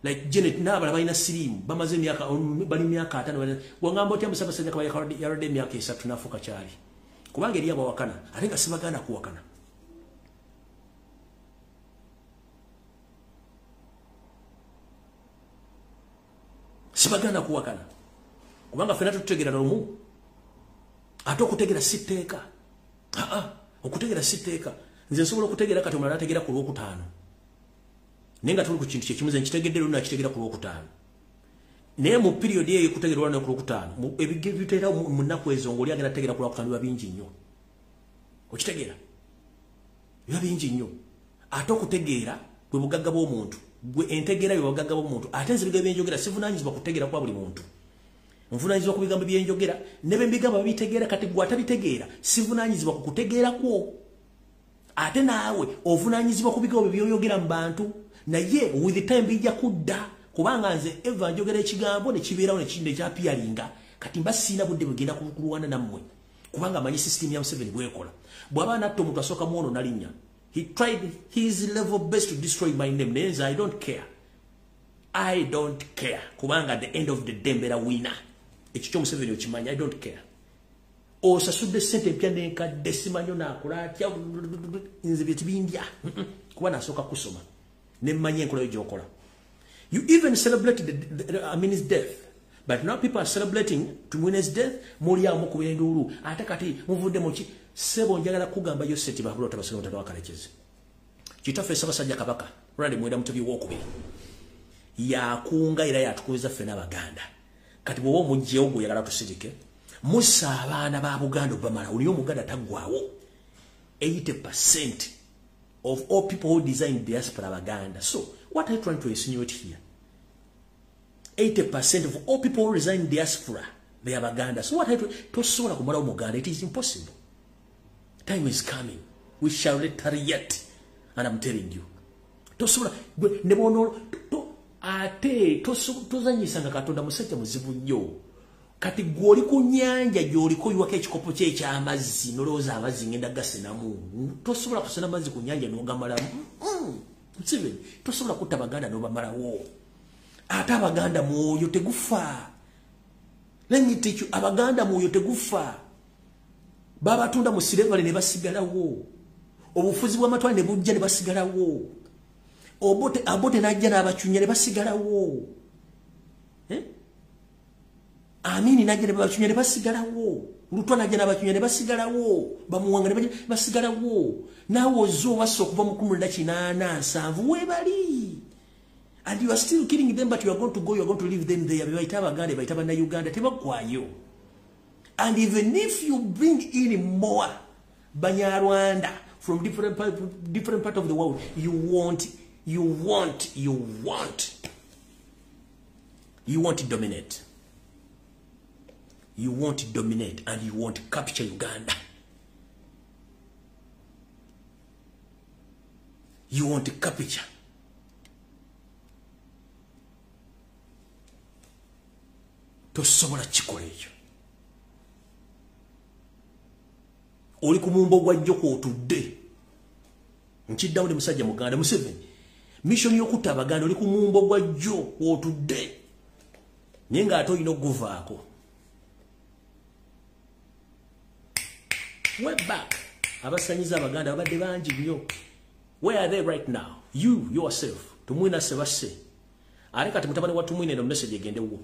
Like Janet n'abalala balina siriimu bamaze emyaka bali myaka 5. Wangamba otya Ssaabasajja Kabaka yalwadde emyaka 3 n'afuuka kyali? Kubanga eri abawakana ate nga sibagaana kuwakana. Sibagaana kuwakana kubanga ffenna tutegeera lumu. Ate okutegeera si tteeka. Okutegeera si tteeka. Nze nsobola okutegeera kati omulala ategeera ku Lwokutaano, naye nga tuli ku kintu kyekimu. Nze nkitegedde luno nakitegeera ku Lwokutaano, naye mu period eyo ekutegeera olwana ku Lwokutaano ebiteera mu nnaku ezo ng'oli agenda ategeera ku Lwokutaano biba bingi nnyo. Okitegeera? Biba bingi nnyo. Ate okutegeera bwe bugagga bw'omuntu, gwe entegeera bwe bugagga bw'omuntu. Ate nze ebigambo byenjogera sivunaanyizibwa kutegeera kwa buli muntu. Nvunaanyizibwa ku bigambo byenjogera ne bwe mbigamba babitegeera. Kati gwe atabitegeera sivunaanyizibwa ku kutegeera kwo. Ate naawe ovunaanyizibwa ku bigambo by'oyogera mu bantu, naye with the time bijja kudda. Kubanga nze eva njogera ekigambo ne kibeerawo ne kyapiyalinga. Kati mba sirina budde bugenda kulwana nammwe. Kubanga manyi system ya Museveni bwekola. Bw'aba natta omuntu asooka mwono nalinnya. He tried his level best to destroy my name. Naye nze I don't care. I don't care. Kubanga at the end of the day mbeera winner. Ekyo kyo Museveni okimanya. I don't care. Osasudde ssente empya n'enkadde simanyi onaakola atya, nze bye tibindya. Kuba nasooka kusoma. Ne mmanya enkola yo gy'okola. You even celebrated Amin's death. But now people are celebrating Tumwine's death. Muli awo mukubira enduulu. Ate kati muvudde mu ki? Ssebo njagala kugamba Yoseti Babulo Tabasiro Mutata wa Kalekezi. Kitaffe Ssaabasajja Kabaka, Ronald Muwenda Mutebi owokubiri, yakunga era yatukubiza ffenna Abaganda. Kati bw'oba omuggyewo gw'oyagala tusirike, mussa abaana ba Buganda obamala. Oli Omuganda taggwaawo. 80% of all people who design diaspora Baganda. So what are you trying to insinuate here? 80% of all people who resign diaspora, they are Baganda. So what are you tosobola kumalawo Muganda? It is impossible. Time is coming. We shall retaliate. And I'm telling you. Tosobola ne bono ate tozanyisanga Katonda musajja muzibu nnyo. Kati gw'oli ku nnyanja gy'oliko oyiwako ekikopo kye eky'amazzi n'olowooza amazzi ngenda gasenamu. Tosobola kusena amazzi ku nnyanja n'ogamalamu. Museveni, tosobola kutta Baganda n'obamalawo. Ate Abaganda mwoyo tegufa. Let me teach you, Abaganda mwoyo tegufa. Babatunda mu slavery ne basigalawo. Obufuzi bw'amatwale ne bujja ne basigalawo. Obote n'ajja n'abacunya ne basigalawo. Amini n'ajja ne babacunya ne basigalawo. Lutwa n'ajja n'abacunya ne basigalawo. Bamuwanga ne basigalawo. Naawe ozze obassa okuva mu 1987 weebali. And you are still killing them, but you are going to go, you are going to leave them there. Bebayita Abaganda, bebayita Bannayuganda, tebaggwayo. And even if you bring in more Banyarwanda from different part of the world, you won't dominate. You won't dominate and you won't capture Uganda. You won't capture. Tosobola kikola ekyo. Oli ku mumbo gwa jjoko otudde. Nkiddamu ne musajja Muganda Museveni. Mission y'okutta Abaganda oli ku mumbo gwa jjo otudde. Naye ng'ate olina okuguvaako. Way back, abasanyiza Abaganda babadde bangi nnyo. Where are they right now? You yourself. Tumwine Sebasse. Ate kati mutabani wa Tumwine eno message egende wo.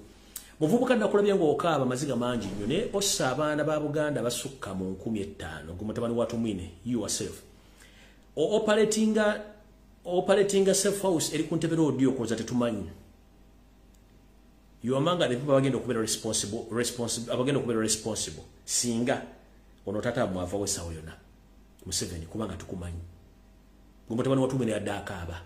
Muvubuka nakulabye ng'okaaba maziga mangi nnyo naye ossa abaana ba Buganda basukka mu 5,000 gwe mutabani wa Tumwine, you yourself. Operatinga safe house eri ku Ntebe Road okoza tetumanyi. You among the people abagenda okubeera responsible, abagenda okubeera responsible. Singa ono tata mwava w'essaawa yonna Museveni kubanga tukumanyi. Gwe mutabani wa Tumwine yadde akaaba.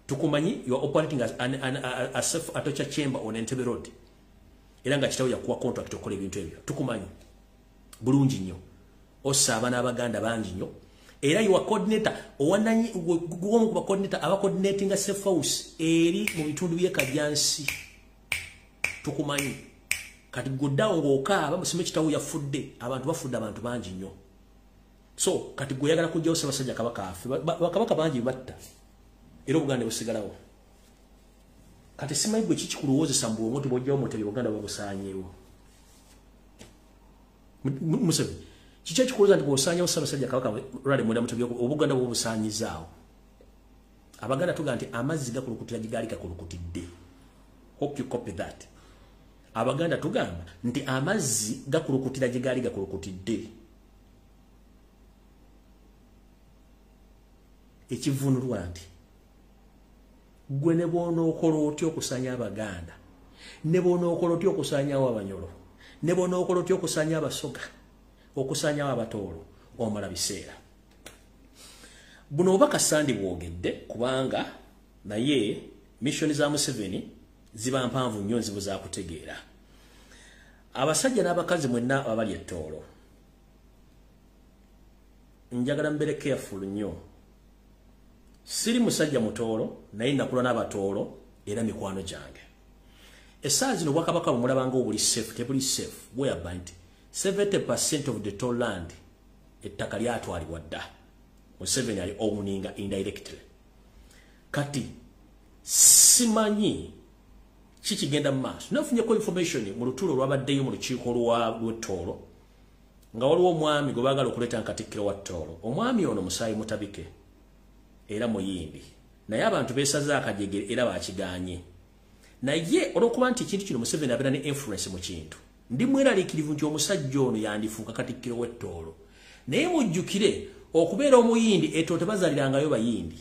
Tukumanyi, you are operating as a self torture chamber on Entebbe Road. Era nga kitawo yakuwa contract okukola ebintu ebyo. Tukumanyi bulungi nnyo. Ossa abaana Abaganda bangi nnyo. Era you are coordinator, owananyi gwomu ku ba coordinator aba coordinating a safe house eri mu bitundu by'e Kajjansi. Tukumanyi. Kati goddawo ng'okaaba musime kitawo yafudde, abantu bafudde abantu bangi nnyo. So kati gwe oyagala kujjawo Ssaabasajja Kabaka afe, bakabaka bangi batta. Era Obuganda busigalawo. Kati simanyi gwe kiki kulowoozesa mbu omuntu bw'ojjawo Mutebi Buganda babusaanyeewo. Museveni, kiki ekikulowooza nti bw'osaanyeewo Ssaabasajja Kabaka Ronald Muwenda Mutebi Obuganda bw'obusaanyizaawo? Abaganda tugamba nti amazzi gakulukutira gye gaali gakulukutidde. Hope you copy that. Abaganda tugamba nti amazzi gakulukutira gye gaali gakulukutidde. Ekivunulwa nti gwe ne bw'onookola otya okusanya Abaganda, ne bw'onookola otya okusanyawo Abanyolo, ne bw'onookola otya okusanya Abasoga, okusanyawo Abatoolo, omala biseera. Buno obubaka sandi bwogedde kubanga naye mission za Museveni ziba mpanvu nnyo nzibu za kutegeera. Abasajja n'abakazi mwenna abali e Tooro, njagala mbeere careful nnyo. Siri musajja Mutooro naye nakula n'Abatooro era mikwano gyange. Essaawa zino obwakabaka bwemulabanga obuli safe tebuli safe, whereby nti 70% of the total land ettaka lyatwalibwa dda. Museveni ali owninga indirectly. Kati simanyi kikigenda mu maaso. Nafunyeko information mu lutuulo olwabaddeyo mu lukiiko lw'Ettoolo nga waliwo omwami gwe baagala okuleeta Katikkiro wa Ttoolo. Omwami ono musaayi mutabike era muyindi, naye abantu beesaze akajegere era bakigaanye. Naye olw'okuba nti ekintu kino Museveni abeera ne influence mu kintu, ndi mweraliikirivu nti omusajja ono yandifuuka Katikkiro w'Ettoolo. Naye mujjukire okubeera omuyindi, Ettoolo tebazalirangayo bayindi.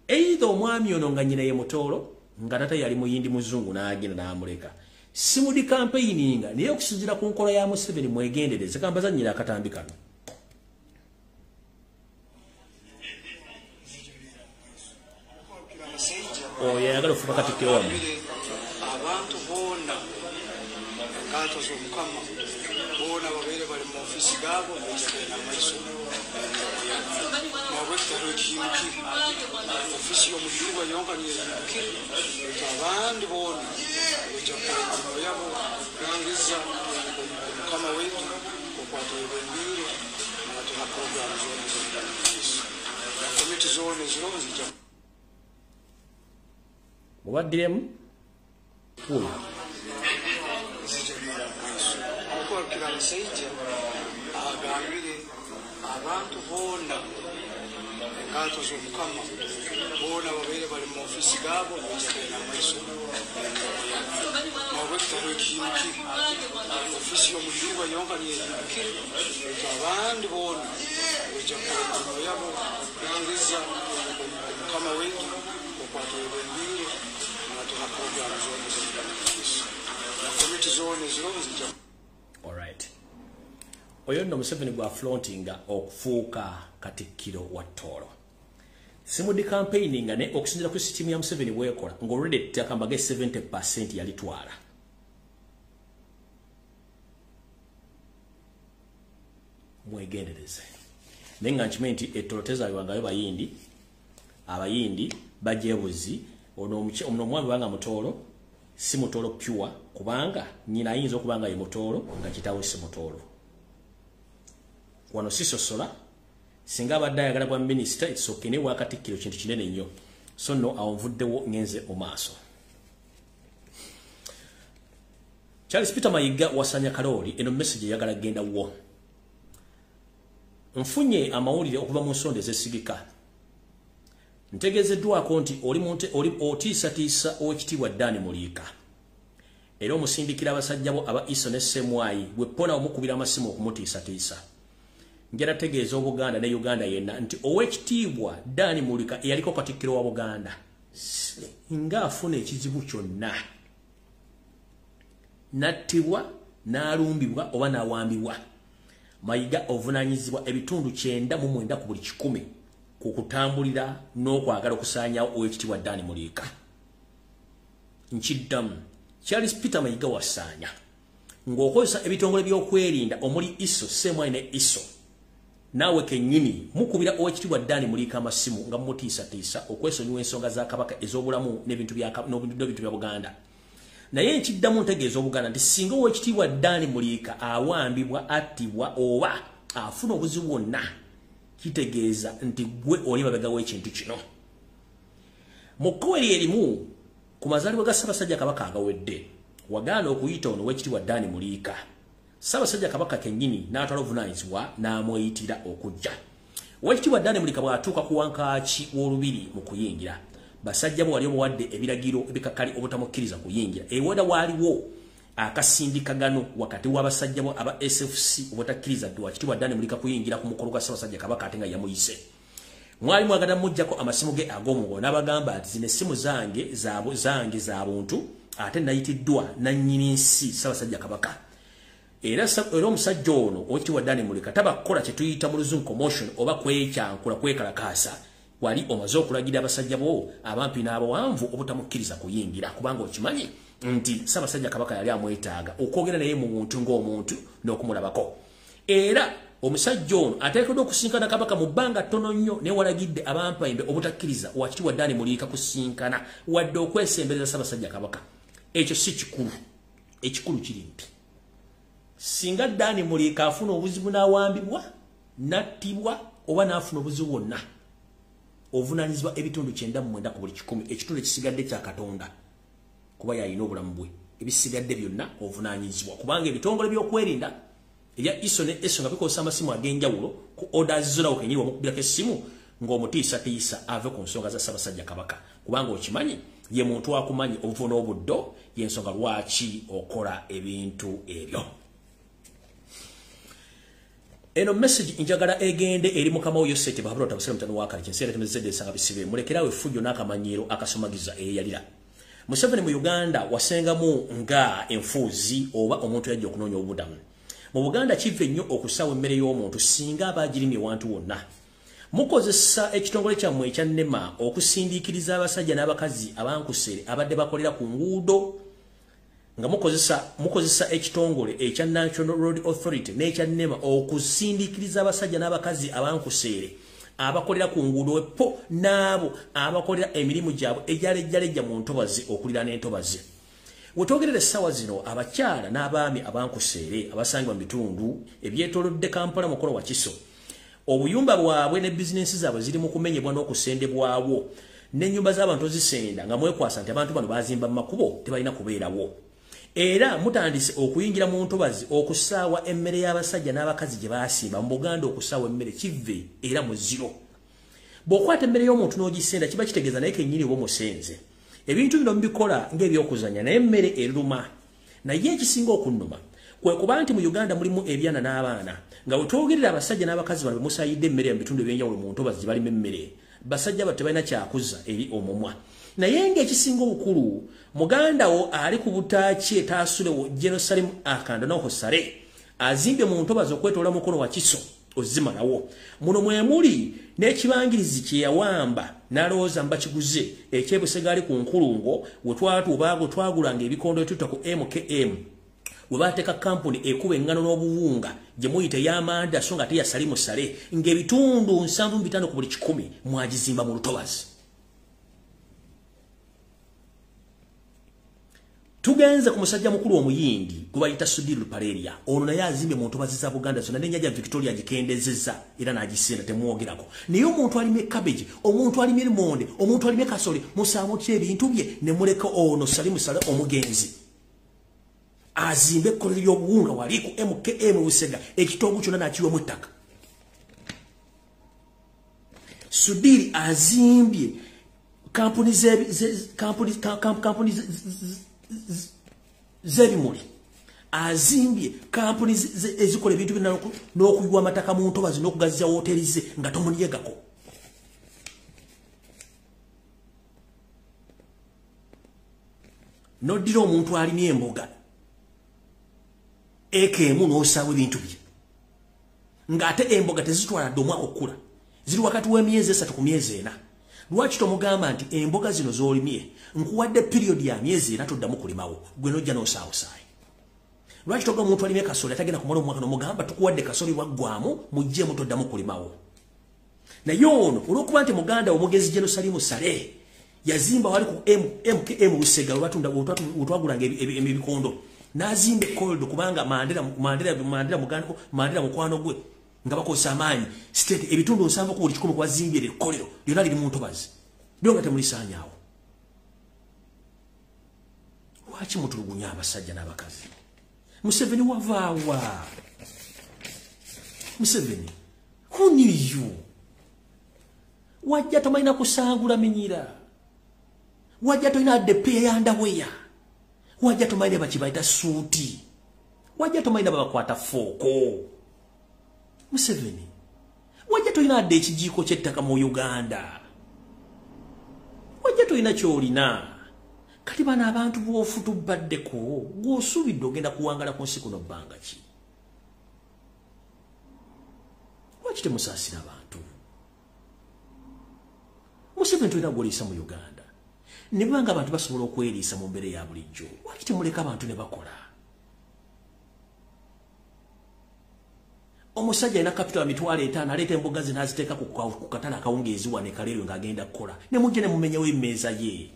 Either omwami ono nga nnyina ye Mutoolo, nga tata yali muyindi muzungu n'agenda n'amuleka. Simudi campaigninga, naye okusinziira ku nkola ya Museveni mwegendereze. Kambazannyira akatambi kano. Oyo yayagala okufuuka Katikkiro wammwe. Abantu boona enkato z'Omukama boona babeere bali mu ofiisi gaabo nokigenda maiso nabwe ekitalo ekiyimukire ofiisi y'omuyirwa yonka niyeyimukire eto abandi boona ojja kukola emirimu yabo nangeza Omukama waitu okwata ebembiire natuha programu zoona zigenda mu maiso na komiti zoona eziriho zijja mubaddiremu oyo zijagenda mu maiso. Okubalukira abashaija agambire abantu boona enkato z'Omukama boona babeere bali mu ofiisi gaabo nokigenda mu maiso nabwe ekitalo ekiyimukire ofiisi y'omuyirwa yonka niyeyimukire eto abandi boona ojja kukola emirimu yabo nangeza Omukama waitu okwata ebembiire natuha programu zoona zigenda mu maiso na komiti zoona eziriho zijja. Alright. Oyo nno Museveni gwa flauntinga okufuuka Katikkiro wa Ttoolo. Simudi campaigninga, ne okusinziira ku sisitimu ya Museveni bwekola ng'olwedde ettaka mbage 70% yalitwala. Mwegendereze. Naye nga nkimanyi nti Ettoolo tezaalibwangayo bayindi, abayindi bajebuzi. Ono omwami banga Mutoolo, si Mutoolo pure, kubanga nnyina ayinza okuba nga ye Mutoolo nga kitaawe si Mutoolo. Wano sisosola, singa abadde ayagala bwa minisita it's okay, naye bwa Katikkiro kintu kinene nnyo. So nno awo nvuddewo ngenze mu maaso. Charles Peter Mayiga wasanya Kalooli, eno message eyagala genda wo. Nfunye amawulire okuva mu nsonda ezesigika. Ntegeezeddwako nti oli otiisatiisa Oweekitiibwa Dani Muliika. Era omusindikira abasajja bo aba ISO ne Semwayi bwe ppona omukubira amasimu okumutiisatiisa. Njala tegeeza Obuganda ne Uganda yenna nti Oweekitiibwa Dani Muliika eyaliko Katikkiro wa Buganda ng'afuna ekizibu kyonna n'attibwa n'alumbibwa oba n'awambibwa, Mayiga ovunaanyizibwa ebitundu 99 ku buli 100 ku kutambulira n'okwagala okusaanyaawo Oweekitiibwa Dani Muliika. Nkiddamu, Charles Peter Mayiga wasaanya ng'okozesa ebitongole by'okwerinda omuli ISO, Semwayi ne ISO, naawe kennyini mukubira Oweekitiibwa Dani Muliika amasimu nga mumutiisatiisa okwesonyiwa ensonga za Kabaka ez'obulamu n'ebintu bya Buganda. Naye nkiddamu ntegeeza Obuganda nti singa Oweekitiibwa Dani Muliika awambibwa, attibwa oba afuna obuzibu bwonna, kitegeeza nti gwe oli mabega w'ekintu kino. Mu kkowe erimu ku mazaalibwa ga Ssaabasajja Kabaka agawedde, wagaana okuyita ono Oweekitiibwa Dani Muliika. Ssaabasajja Kabaka kennyini n'atwala obuvunaanyizibwa n'amweyitira okujja. Oweekitiibwa Dani Muliika bw'atuuka ku wankaaki w'olubiri mu kuyingira, basajja bo wali obawadde ebiragiro ebikakali obutamukkiriza kuyingira. Ewada waaliwo akasindikagano wakati w'abasajja bo aba SFC obutakkiriza Oweekitiibwa Dani Muliika kuyingira ku mukolo gwa Ssaabasajja Kabaka ate nga yamuyise. Mwali mwagala mujjako amasimu ge ag'omugongo n'abagamba nti zino essimu zange za buntu ate nayitiddwa nannyini nsi Ssaabasajja Kabaka. Era omusajja ono Oweekitiibwa Dani Muliika tabakola kye tuyita mu luzungu commotion oba kwekyankula kwekalakaasa. Wali omaze okulagira abasajja bo abampi n'abawanvu obutamukkiriza kuyingira, kubanga okimanyi nti Ssaabasajja Kabaka yali amwetaaga okwogera naye mu muntu ng'omuntu n'okumulabako. Era Omusajja ono ateekeddwa okusinkana Kabaka mu bbanga ttono nnyo, ne walagidde abampembe obutakkiriza Wakitiibwa Dani Muliika kusinkana wadde okwesembereza Ssaabasajja Kabaka. Ekyo si kikulu. Ekikulu kiri nti singa Dani Muliika afuna obuzibu n'awambibwa, n'attibwa oba n'afuna obuzibu bwonna, ovunaanyizibwa ebitundu 99 ku buli 100. Ekitundu ekisigadde kya Katonda, kuba yalina obulamu bwe. Ebisigadde byonna ovunaanyizibwa, kubanga ebitongole by'okwerinda ebya ISO ne ESO nga bikozesa amasimu ag'enjawulo ku orders zolawo kenyini wamukubirako essimu ng'omutiisatiisa ave ku nsonga za Ssaabasajja Kabaka, kubanga okimanyi ye muntu akumanyi obuvo n'obuddo, y'ensonga lwaki okola ebintu ebyo. Eno message njagala egende eri mukama wo Yosete Bahabura Tabasira mutano wa kale kinseera temezedde esanga bisibe mulekerawe effujjo n'akamanyiiro akasomagiza eyalira. Museveni mu Uganda wasengamu nga enfuuzi oba omuntu yajja okunoonya obubudamu. Mu Buganda kiva ennyo okusawa emmere y'omuntu singa aba agirimye wantu wonna. Mukozesa ekitongole kyammwe ekya NEMA okusindiikiriza abasajja n'abakazi abankusere abadde bakolera ku nguudo, nga mukozesa ekitongole ekya National Road Authority n'ekya NEMA okusindiikiriza abasajja n'abakazi abankuseere abakolera ku nguudo epo n'abo abakolera emirimu gyabwe ejalejjalejja mu ntobazi okuliraana entobazi. Wetwogerera essaawa zino abakyala n'abaami abankuseere abasangibwa mu bitundu ebyetoolodde Kampala, Mukono, Wakiso, obuyumba bwabwe ne bizinensi zaabwe ziri mu kumenyebwa n'okusendebwawo, n'ennyumba z'abantu ozisenda nga mwekwasa nti abantu bano bazimba mu makubo tebalina kubeerawo. Era mutandise okuyingira mu ntobazi okusaawa emmere y'abasajja n'abakazi gye baasimba. Mu Buganda okusaawa emmere kive era muziro. Bw'okwata emmere y'omuntu n'ogisenda kiba kitegeeza naye kennyini oba omusenze. Ebintu bino mubikola ng'ebyokuzannya, naye emmere eruma. Naye ekisinga okunnuma kwe kuba nti mu Uganda mulimu ebyana n'abaana, nga bwe twogerera abasajja n'abakazi bano be musaayidde emmere mu bitundu eby'enjawulo mu ntobazi gye balima emmere, basajja bato tebalina kyakuzza eri omumwa. Naye ng'ekisinga obukulu, muganda wo ali ku butaaki etaasulewo Jerusalem Akanda n'Ohosale azimbye mu ntobazi okwetoola Mukono Wakiso ozimalawo. Muno mwe muli n'ekibangirizi kye yawamba n'alowooza mbakiguze ekyebusegaali ku nkulungo we twatuubaago twagulanga ebikondo etutta ku MKM, we baateeka kampuni ekuba eŋŋano n'obuwunga gye muyita ey'amanda so nga teyasali musale, ng'ebitundu 75 ku buli 100 mwagizimba mu lutobazi. Tugenze ku musajja mukulu omuyindi gwe bayita Sudhir Ruparelia. Ono naye azimbye mu ntobazi za Buganda zonna n'ennyanja Victoria agikendezezza era n'agisenda temwogerako. Naye omuntu alimye cabbage, omuntu alimye lumonde, omuntu alimye kasoli, musaamu ki ebintu bye ne muleka ono Salimu Sale omugenzi azimbe ekkolero ly'obuwunga wali ku MKM Busega, ekitoogo kyonna n'akiwamu ettaka. Sudhir azimbye kampuni z'ebimuli, azimbye kampuni ezikola ebintu byonna n'okuyiwa amataka mu ntobazi n'okugaziya wooteeri ze nga tomunyegako. N'oddira omuntu alimye emboga eka emu n'osaawa ebintu bye, ng'ate emboga tezitwala dde omwaka okukula, ziri wakati w'emyezi 3 ku myezi 4. Lwaki tomugamba nti emboga zino z'olimye nkuwadde period ya myezi 4 toddamu kulimawo, gwe n'ojja n'osaawosaayo? Lwaki togamba omuntu alimye kasoli atagenda kumala omwaka n'omugamba tukuwadde kasoli waggwamu muggyemu toddamu kulimawo? Naye ono olw'okuba nti muganda omugezi Jerusalem Sale yazimba wali ku MKM Busega wetwagulanga ebikondo, n'azimba ekkolero kubanga Mandela mukwano gwe nga bakozesa amaanyi state ebitundu 70 ku buli 100 kwazimbye ekkolero lyonna liri mu ntobazi, lyo nga temulisaanyaawo. Lwaki mutulugunya abasajja n'abakazi? Museveni wavaawa? Museveni, who knew you? Wajja tomalina kusangula minyira, wajja tolina depe yandaweya, wajja tomalina bakibayita suuti, wajja tomalina babakwata fooko. Museveni, wajja tolina adde ekijiiko ky'ettaka mu Uganda, wajja tolina ky'olina. Kati bano abantu b'ofutubaddeko gw'osuubidde ogenda kuwangala ku nsi kuno bbanga ki? Lwaki temusaasira abantu? Museveni tolina gw'oliisa mu Uganda. Ne banga abantu basobola okweriisa mu mbeera ya bulijjo, lwaki temuleka abantu ne bakola? Omusajja alina capital ya 5,000 aleeta emboga ze n'aziteeka ku katale akawungeezi wano e Kaleerwe ng'agenda kukola, ne mujja ne mumenyawo emmeeza ye.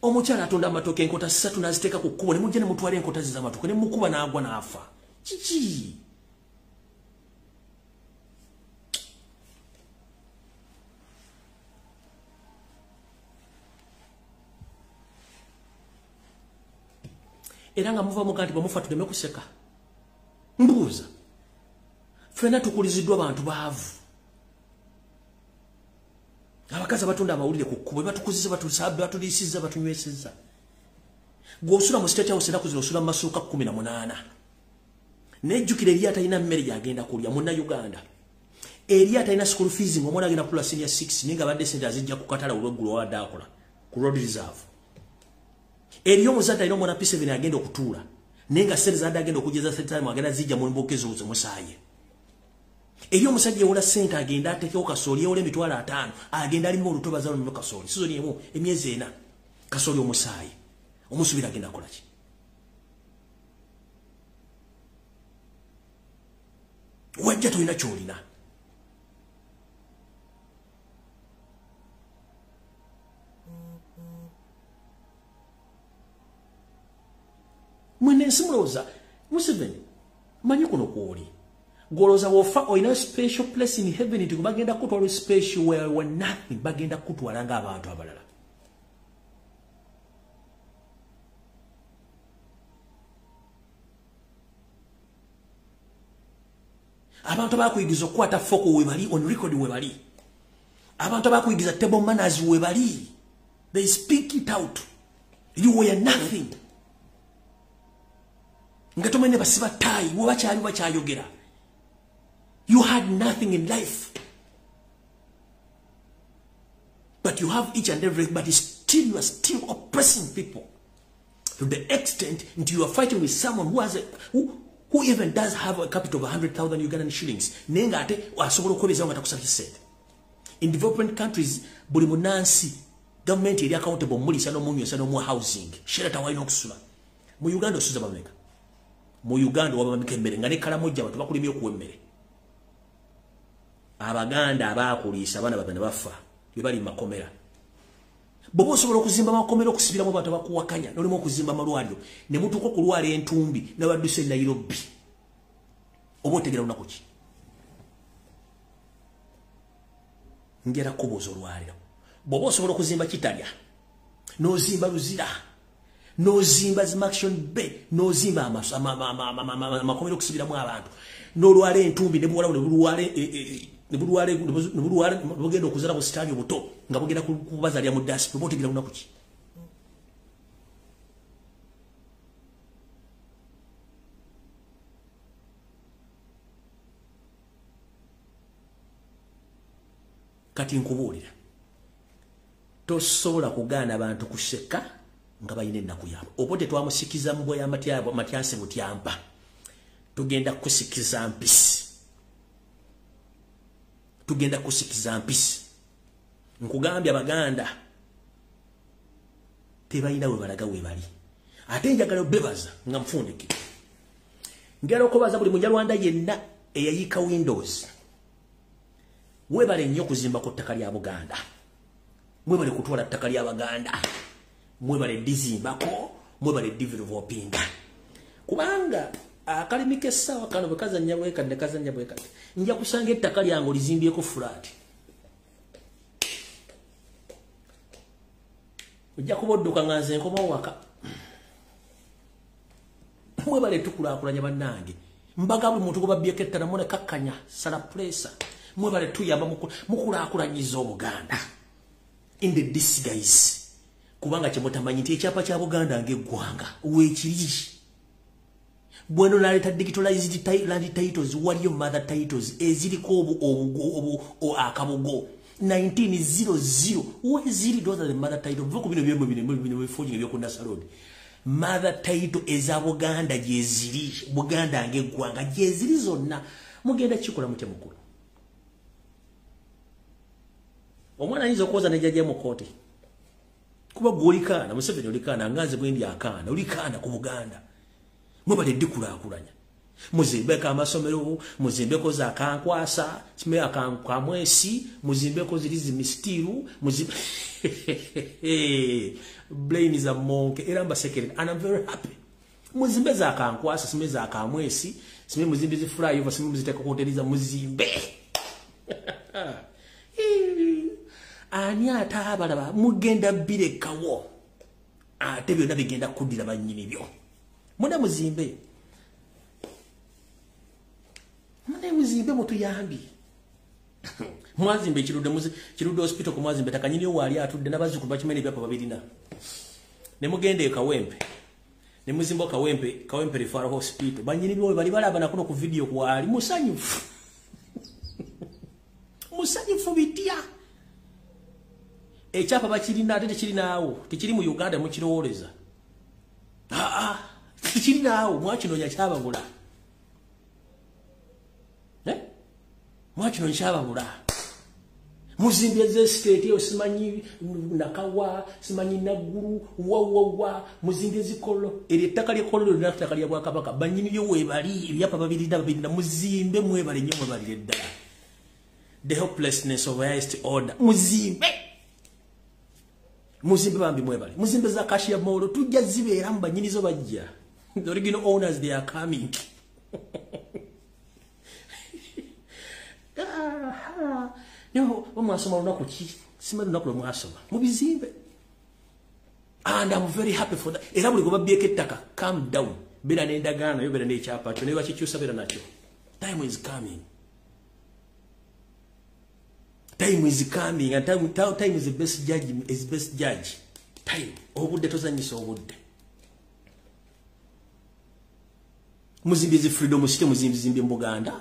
Omukyala atunda amatooke enkota 3 n'aziteeka ku kkubo, ne mujja ne mutwala enkota ze z'amatooke ne mukuba n'agwa n'afa. Kiki? Era nga muva muga nti bwemufa tuleme kuseka. Mbuuza, ffenna tukuliziddwa bantu baavu. Abakazi abatunda amawulire ku kkubo batukuzizza, batuliisizza, batunywesezza. Gw'osula mu State House ennaku zino osula mu masuuka 18. Nejjukira eri atalina mmere gy'agenda kulya Munnayuganda. Eri atalina school fees ng'omwana agenda kutula senior 6 naye nga abadde ssente azijja ku katale olw'eggulo wabadde akola ku road reserve. Eri omuzadde alina omwana P7 agenda okutuula naye nga ssente z'adde agenda okugeza sente agenda zijja mu mbuga ezo zemusaaye. Eri omusajja yewola ssente agenda atekewo kasooli, yewola 5,000 agenda alima olutobaza luno kasooli sizoni emu emyezi 4 kasooli omusaayi omusuubira agenda kukola ki? Wajja tolina ky'olina. Mwene ensi mulowooza Museveni manyi kuno kwoli gwolowooza wofa olina special place in heaven nti bagenda kutwala special where were nothing, bagenda kutwala ng'abantu abalala. Abantu abakuyigiza okukwata foko we bali on record we bali. Abantu abakuyigiza table manners we bali. They speak it out. You were nothing. Nga tomanyi basiba tayi, we bakyali bakyayogera. You had nothing in life. But you have each and every, but still you are still oppressing people. To the extent that you are fighting with someone who has a, who even does have a capital of 100,000 Ugandan shillings. Nenga ate asobola okwebezaawo nga takusabye ssente. In development countries, buli munnansi government eri accountable muliisa n'omunywesa n'omuwa housing. Shelter walina okusula. Mu Uganda osuza bameka? Mu Uganda wabameka emmere nga ne Kalamojja abantu bakulimye okuwa emmere. Abaganda abaakuliisa abaana babe ne bafa be bali mu makomera. Bw'oba osobola okuzimba amakomera okusibiramu abantu abakuwakanya n'olimu okuzimba amalwaliro ne mutuuka okulwala entumbi n'abadduse e Nairobi, oba otegera lunaku ki? Njagala kubuuza olwaliro. Bw'oba osobola okuzimba Kitalya, n'ozimba Luzira, n'ozimba Zimaction Bay, n'ozimba amakomera okusibiramu abantu, n'olwala entumbi ne buwala ne bulwala bugenda okuzaala bu sitaani obuto nga bugenda kubazaalira mu dasi, oba otegera lunaku ki? Kati nkubuulira, tosobola kugaana bantu kuseka nga balina ennaku yaabwe. Oba tetwamusikiza mbwa ya Matyansi Butyampa, tugenda kusikiza mpisi. Tugenda kusikiza mpisi. Nkugambye Abaganda tebalina we balaga we bali. Ate njagala obebaza nga nfundike. Njagala okubaza buli Munyarwanda yenna eyayiika Windows. Mwebale nnyo okuzimba ku ttaka lya Buganda. Mwebale kutwala ttaka lya Baganda. Mwebale dizimbako, mwebale developinga. Kubanga akalimi k'essaawa kano bwe kazannya bwe kati ne kazannya bwe kati, nja kusanga ettaka lyange olizimbyeko fulaati. Ojja kuba odduka nga nze nkomawo waka. Mwebale tukulaakulanya bannange. Mbaga buli muntu gwe babbyeko ettala mune kakkanya, sala puleesa. Mwebale tuyamba mukulaakulanyiza Obuganda in the disguise. Kubanga kye mutamanyi nti ekyapa kya Buganda ng'eggwanga weekiri. Bweno naleeta digitalized land titles, waliyo mother titles eziriko akabugo 1900 weziri. Those are the mother title. Vuku bino byemwe bino bino bifoji ebyoku Road. Mother title eza Buganda gyeziri, Buganda ng'eggwanga gyeziri zonna. Mugenda kikola mutya mukulu? Omwana ayinza okwoza ne jjajja mu kkooti. Kuba gwe olikaana, Museveni olikaana, nga nze bwe ndi akaana, olikaana ku Buganda. Mwebale dikulaakulanya. Muzimbeko amasomero, muzimbeko za Kankwasa, simea Kamwesi, muzimbeko zirizi mistiru, muzimbe Blaine is a monk, era mbasekere, and I'm very happy. Muzimbe za Kankwasa, simea za Kamwesi, simea muzimbe zi flyover, simea muziteka hoteli muzimbe. Ani atabalaba mugenda birekawo. Ate byonna bigenda kuddira bannyini byo. Muna muzimbe. Mune muzimbe mutuyambi. Mwazimbe Kirudde hospital ku mwazimbe takanyini wali atudde n'abazzukulu bakimanyi ebyapa babirina. Ne mugenda e Kawempe. Ne muzimba Kawempe, Kawempe Referral Hospital. Bannyini byo bali balaba nakuno ku video kwali musanyufu. Musanyufu bitya. Ekyapa bakirina ate tekirinaawo. Tekiri mu Uganda mukirowooleza. Tekirinaawo mwakinoonya kyababula. Mwakino nkyababula. Muzimbye ze state eyo simanyi Nakawa, simanyi Naggulu, wawawa, muzimbye zikolo. Eryo ettaka ly'ekkololo lyonna ttaka lya Bwakabaka. Bannyini byo weebali, ebyapa babirina, muzimbe mwebale nnyo mwebalire ddala. The hopelessness of highest order. Muzimbe. Muzimbe bambi mwebale. Muzimbe za Kashia Mall tujja zibeeramu bannyini zo bajja. The original owners, they are coming. Yo, mwasoma lunaku ki? Simanyi lunaku lwe mwasoma. Mubizimbe. And I'm very happy for that. Era buli gwe babbyeko ettaka, calm down. Beera n'endagaano yo, beera n'ekyapa kyo, naye bakikyusa beera nakyo. Time is coming. Time is coming, and time is the best judge, is best judge. Time. Obudde tozannyisa obudde. Muzimbye zi freedom city, muzimbye mu Buganda.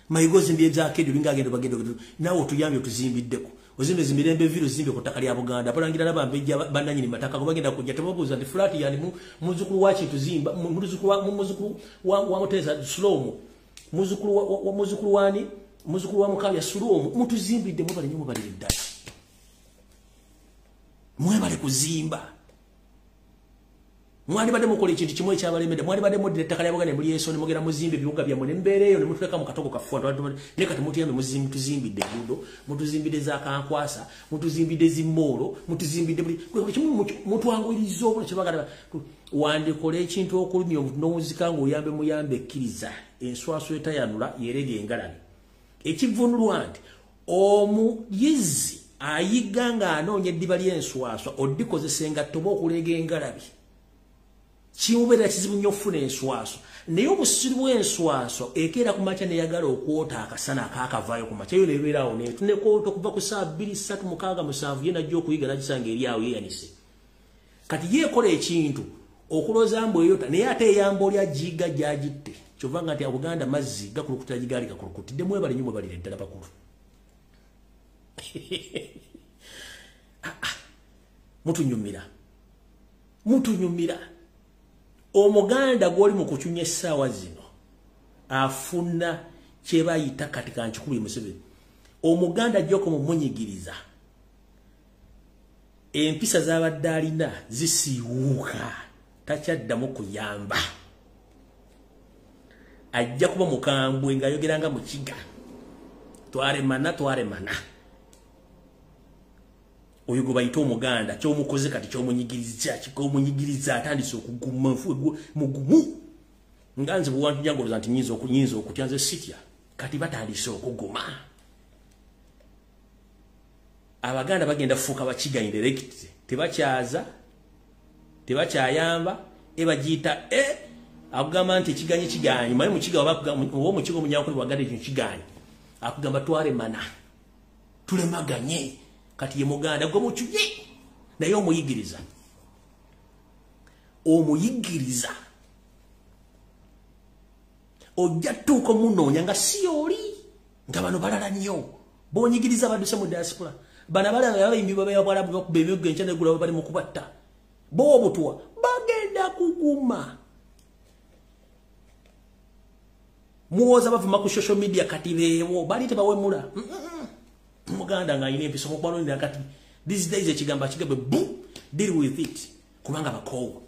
Mayigo zimbye ebyakedo binga agenda bagenda nawe otuyambye otuzimbiddeko. Ozimbe zimirembe viro zimbye ku ttaka lya Buganda. Abalangira n'abambejja bannannyini mataka ko bagenda kujja tebabuuza nti flat yani muzzukulu wa kintu zimba, muzzukulu wa Mutesa Sulomu, muzzukulu wani, muzzukulu wa Mukabya Sulomu, mutuzimbidde mwebale nnyo mwebalire ddala. Mwebale kuzimba. Mwalibadde mukola ekintu kimu ekyabalemedde, mwalibadde muddira ettaka lya Buganda ne mulyeso ne mugenda muzimba ebibuga byammwe ne mubeera eyo ne mutuleka mu katoko kaffe naye kati mutuyambe mutuzimbidde enguudo, mutuzimbidde za Kankwasa, mutuzimbidde zimmoolo, mutuzimbidde buli kimu, mutwanguyiriza obulamu kyebagala. Wandikola ekintu okulumya omuntu n'owuzika ng'oyambe muyambe ekkiriza enswaso etayanula yerega engalabi. Ekivvuunulwa nti omuyizi ayiga ng'anoonya eddiba ly'enswaswa oddikozesa engatto oba okuleega engalabi. Kimubeera kizibu nnyo okufuna enswaso. Naye obusiru bw'enswaso ekeera ku makya neyagala okwota akasana akaakavaayo ku makya yo nebeeraawo netunekoota okuva ku ssaawa 2, 3, 6, 7 ye najja okuyiga nagisanga eri awo yeeyanise. Kati yeekola ekintu okulooza mbu eyota naye ate eyamba oli agiyiga gy'agitte. Kyova nga nti Buganda mazzi gakulukutira gigaali gakulukutidde. Mwebale nnyo mwebalire ddala bakulu. Mutunyumira. Mutunyumira. Omuganda gw'oli mu kucunya essaawa zino afuna kye bayita kati kankikubye Museveni. Omuganda gy'oko mumunyigiriza empisa z'abadde alina zisiiwuuka, takyaddamu kuyamba. Ajja kuba mukambwe ng'ayogera nga Mukiga. Twalemana, twalemana. Oyo gwe bayita Omuganda ky'omukoze kati ky'omunyigiriza, kikomunyigiriza atandise okuguma nfu mugumu. Nga nze bwe nti nnyinza okutya nze sitya. Kati batandise okuguma. Abaganda bagenda kufuuka Bakiga indirect. Tebakyaza, tebakyayamba, ebagiyita akugamba nti ekiganyi kiganyi. Manyi Mukiga oba Omukiga Omunyankole bw'agamba ekintu kiganyi, akugamba twalemana, tulemaganye. Kati ye Muganda gwe mukyuye naye omuyigiriza. Omuyigiriza. Ojja tuuka omunoonya nga si oli, nga bano balala nnyo. B'onyigiriza badduse mu diaspora. Bano abalala abayimbi b'Abawarabu bakuba emiggo enkya n'eggulo bali mu kubatta. Bo obutwa bagenda kuguma. Muwoza bavuma ku social media kati beewo bali tebawemula. Muganda ng'alina empisa mukwano kati these days ekigambo akigambe bu deal with it. Kubanga bakoowu.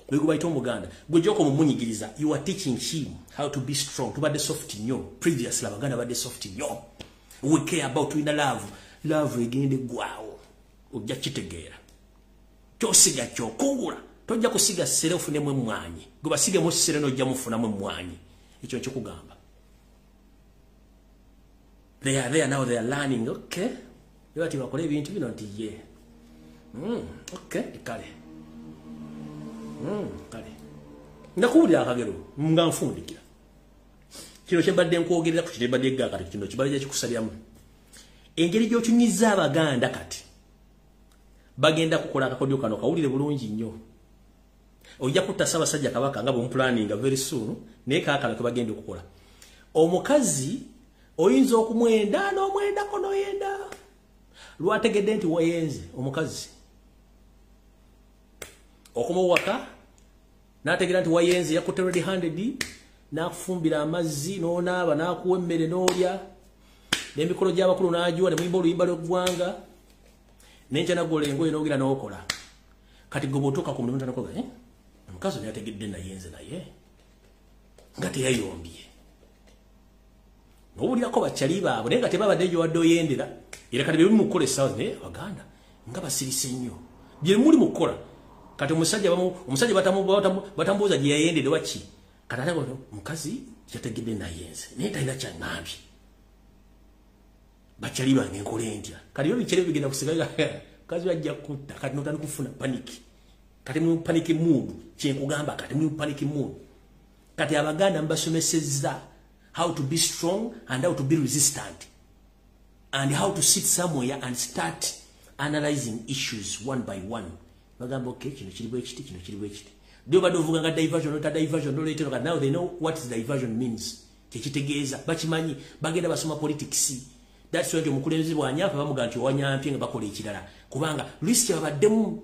Bwe bayita Omuganda, gwe gy'okoma okumunyigiriza, you are teaching him how to be strong. Tubadde soft nnyo. Previously Abaganda badde soft nnyo. We care about, tulina love. Love egende gwawo. Ojja kitegeera. Kyosiga kyokungula. Tojja kusiga ssere ofunemu emmwanyi. Gwe basigemu ssere n'ojja mufunamu emmwanyi. Ekyo nkikugamba. They are there now, they are learning. Okay. Bati bakole ebintu bino nti ye. Okay, kale. Kale. Ndakuwulira akagero nga nfundikira. Kino kye mbadde nkwogerera ku kino mbadde egga kati kino kibadde kikusaliramu. Engeri gy'okinyiza Abaganda kati bagenda kukola akakodyo kano, kawulire bulungi nnyo. Ojja kutta Ssaabasajja Kabaka nga bw'omupulaninga very soon, naye kaakano ke bagenda okukola. Omukazi oyinza okumwenda n'omwendako n'oyenda. Lwategedde nti wayenze omukazi. Okoma waka n'ategeera nti wayenze, yakutte red handed, n'akufumbira amazzi n'onaaba, n'akuwa emmere n'olya, n'emikolo gy'abakulu n'agiwa, ne muyimba oluyimba lw'eggwanga, n'enkya naggola engoye n'ogira n'okola. Kati gwe bw'otuuka ku mulimu tanakola, eh? Omukazi ono yategedde nayenze naye nga teyayombye. N'owulirako bakyali baabwe naye nga tebabadde gy'owadde oyendera, era kati bye muli mu kukola essaawa naye Abaganda nga basirise nnyo. Bye muli mu kukola. Kati omusajja batambuuza gye yayendedde waki. Kati ate omukazi yategedde nayenze naye talina kyaŋŋambye. Bakyali bange nkola entya? Kati byo bikyali bigenda kusigala mukazi ajja kutta. Kati n'otandika okufuna panic. Kati mu panic mood, kye nkugamba kati mu panic mood. Kati Abaganda mbasomesezza how to be strong and how to be resistant and how to sit somewhere and start analyzing issues one by one. Bagamba okay, kino kiri bwe kiti, kino kiri bwe kiti. Dio badde ovuga nga diversion, not diversion, no later, now they know what diversion means. Kyekitegeeza bakimanyi, bagenda basoma politics. That's why omukulembeze bw'anyampa bamugamba nti owanyampye nga bakola ekirala. Kubanga risk babaddemu.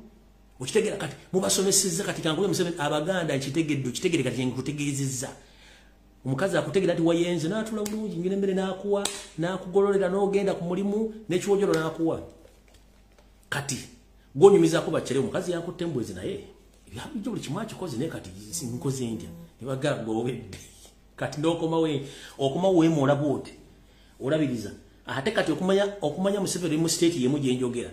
Okitegeera kati mubasomesezza kati kankuwe Museveni Abaganda nkitegedde, okitegere kati nkutegeezezza. Omukazi akutegeera nti wayenze n'atula bulungi nnyina emmere n'akuwa, n'akugololera n'ogenda ku mulimu n'ekiwojolo n'akuwa. Kati gw'onyumizaako bakyere omukazi yankutte embwezi naye ebyabijjo buli kimu akikoze naye kati nkoze ntya? Ne bagamba owedde. Kati n'okomawo okomawo weemoola bw'oti olabiriza. Ate kati okumanya Museveni mu state y'emu gye njogera.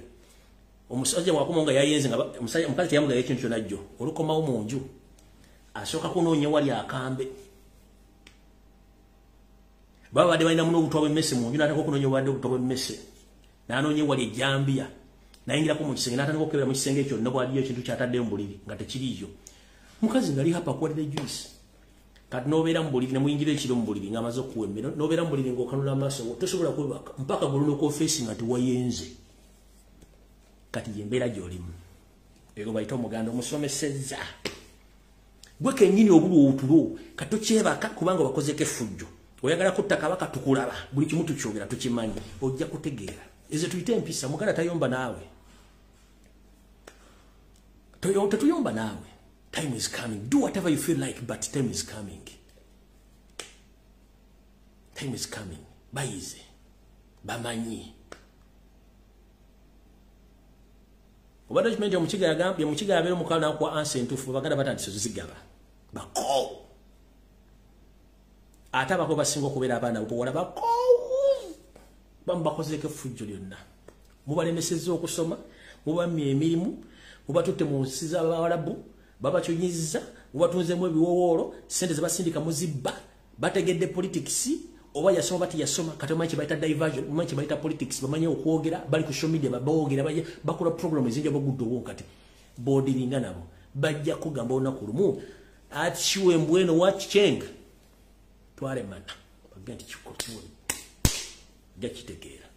Omusajja bw'akomawo nga yayenze nga omukazi teyamugayo ekintu kyonna jjo, olukomawo mu nju asooka kunoonya wali akambe. Baba badde balina muno obutwa bw'emmese mu nju, n'atandika okunoonya obadde obutwa bw'emmese. N'anoonya ewali ejjambiya. N'ayingirako mu kisenge, n'atandika okukebera mu kisenge ekyo kyonna bw'aliyo ekintu ky'ataddeyo mu buliri nga tekiriiyo. Mukazi ng'ali hapa akuwadde juice. Kati n'obeera mu buliri, ne muyingira ekiro mu buliri ng'amaze okuwa emmere, n'obeera mu buliri ng'okanula amaaso, tosobola kwebaka mpaka gwe olina nga tiwayenze. Kati y'embeera gy'olimu. Ego bayita Omuganda omusomesezza. Gwe kennyini obulwa otulo, kati tokyebaka kubanga bakozeko effujjo. Oyagala kutta Kabaka tukulaba, buli kimu tukyogera tukimanyi, ojja kutegeera. Ezo tuyite empisa, Muganda tayomba naawe. Tetuyomba naawe. Time is coming. Do whatever you feel like, but time is coming. Time is coming. Bayize. Bamanyi. Obadde okimanyi nti Omukiga yagambye, Omukiga yabeera omukalo n'akuwa ansa entuufu, Abaganda batandise ozigaba. Bakoowu. Ate abako basinga okubeera abaana buwala bakoowu. Bamu bakozeeko effujjo lyonna. Mubalemesezza okusoma, mubammye emirimu, mubatutte mu nsi z'Abawalabu, babacunyizza, mubatunzeemu ebiwowoolo, ssente ze basindika muzibba, bategedde politics, oba yasoma bati yasoma, kati omanyi kye bayita diversion, omanyi kye bayita politics, bamanyi okwogera, bali ku social media baboogera, bakola program ezinja baguddewo kati. Boodiringa nabo, bajja kugamba olunaku lumu, atiwe mbweno wakichenga. Twalemana, bagenda nti kikola, ojja kitegeera.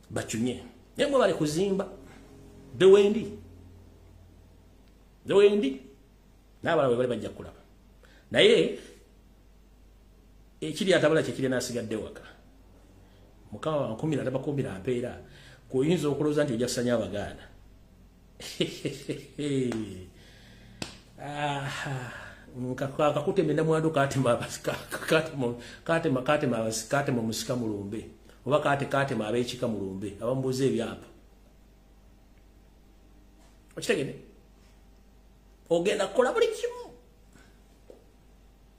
Bacunye. Naye mwe bali kuzimba. Dewendi. Dewendi. N'abalala bwe bali bajja kulaba. Naye ekiri atabala kyekiri n'asigadde waka. Mukama wankumira tabakumbira mpeera. Kuyinza okulowooza nti ojja kusanya Abaganda. Kakutema namwandu katema katema katema katema katema musika mulumbe. Oba kaate kaatema ab'ekika mulumbe abamubuuza ebyapa. Okitegedde? Ogenda kukola buli kimu.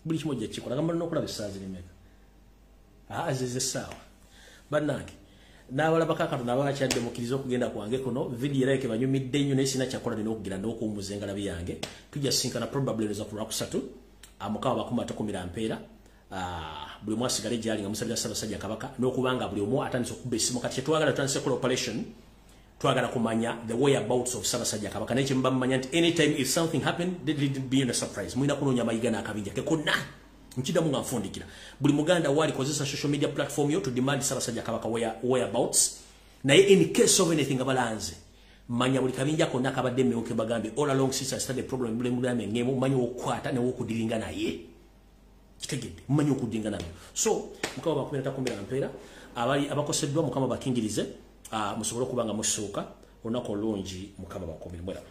Buli kimu ojja kukikola. Gamba n'okulaba essaawa ziri mmeka. Zize essaawa. Bannange, n'abalabako akatono abakyadde mukkirize okugenda kwange kuno. Vidiyo erabika banyumidde nnyo, naye sirina kyakola, nina okugira n'okuwummuza engalabi yange. Tujja sisinkana probably olowooza ku Lwakusatu. Mukama bakuma atakumira mpeera. Buli omu asigale gyali nga musabira Ssaabasajja Kabaka, n'okubanga buli omu atandise okukuba essimu. Kati kyetwagala, tutandise kukola operation, twagala kumanya the whereabouts of Ssaabasajja Kabaka. Naye kyemuba mumanya nti anytime if something happen, let it be a surprise. Mulina kunoonya Mayiga n'akabinja ke konna. Nkiddamu nga nfundikira, buli Muganda waali kozesa social media platform yo to demand Ssaabasajja Kabaka whereabouts. Naye in case of anything, abalanze manya buli kabinja konna kabadde emmewo bagambye all along since I started the program, mugambe ngemu mumanyi okukwata newokudiringa naye. Kitegedde? Mumanyi okudinga nabyo. So Mukama bakumira takumira mpeera. Abali abakoseddwa, Mukama bakingirize, musobole okuba nga musuuka. Olunaku olungi, Mukama bakumire. Mweraba.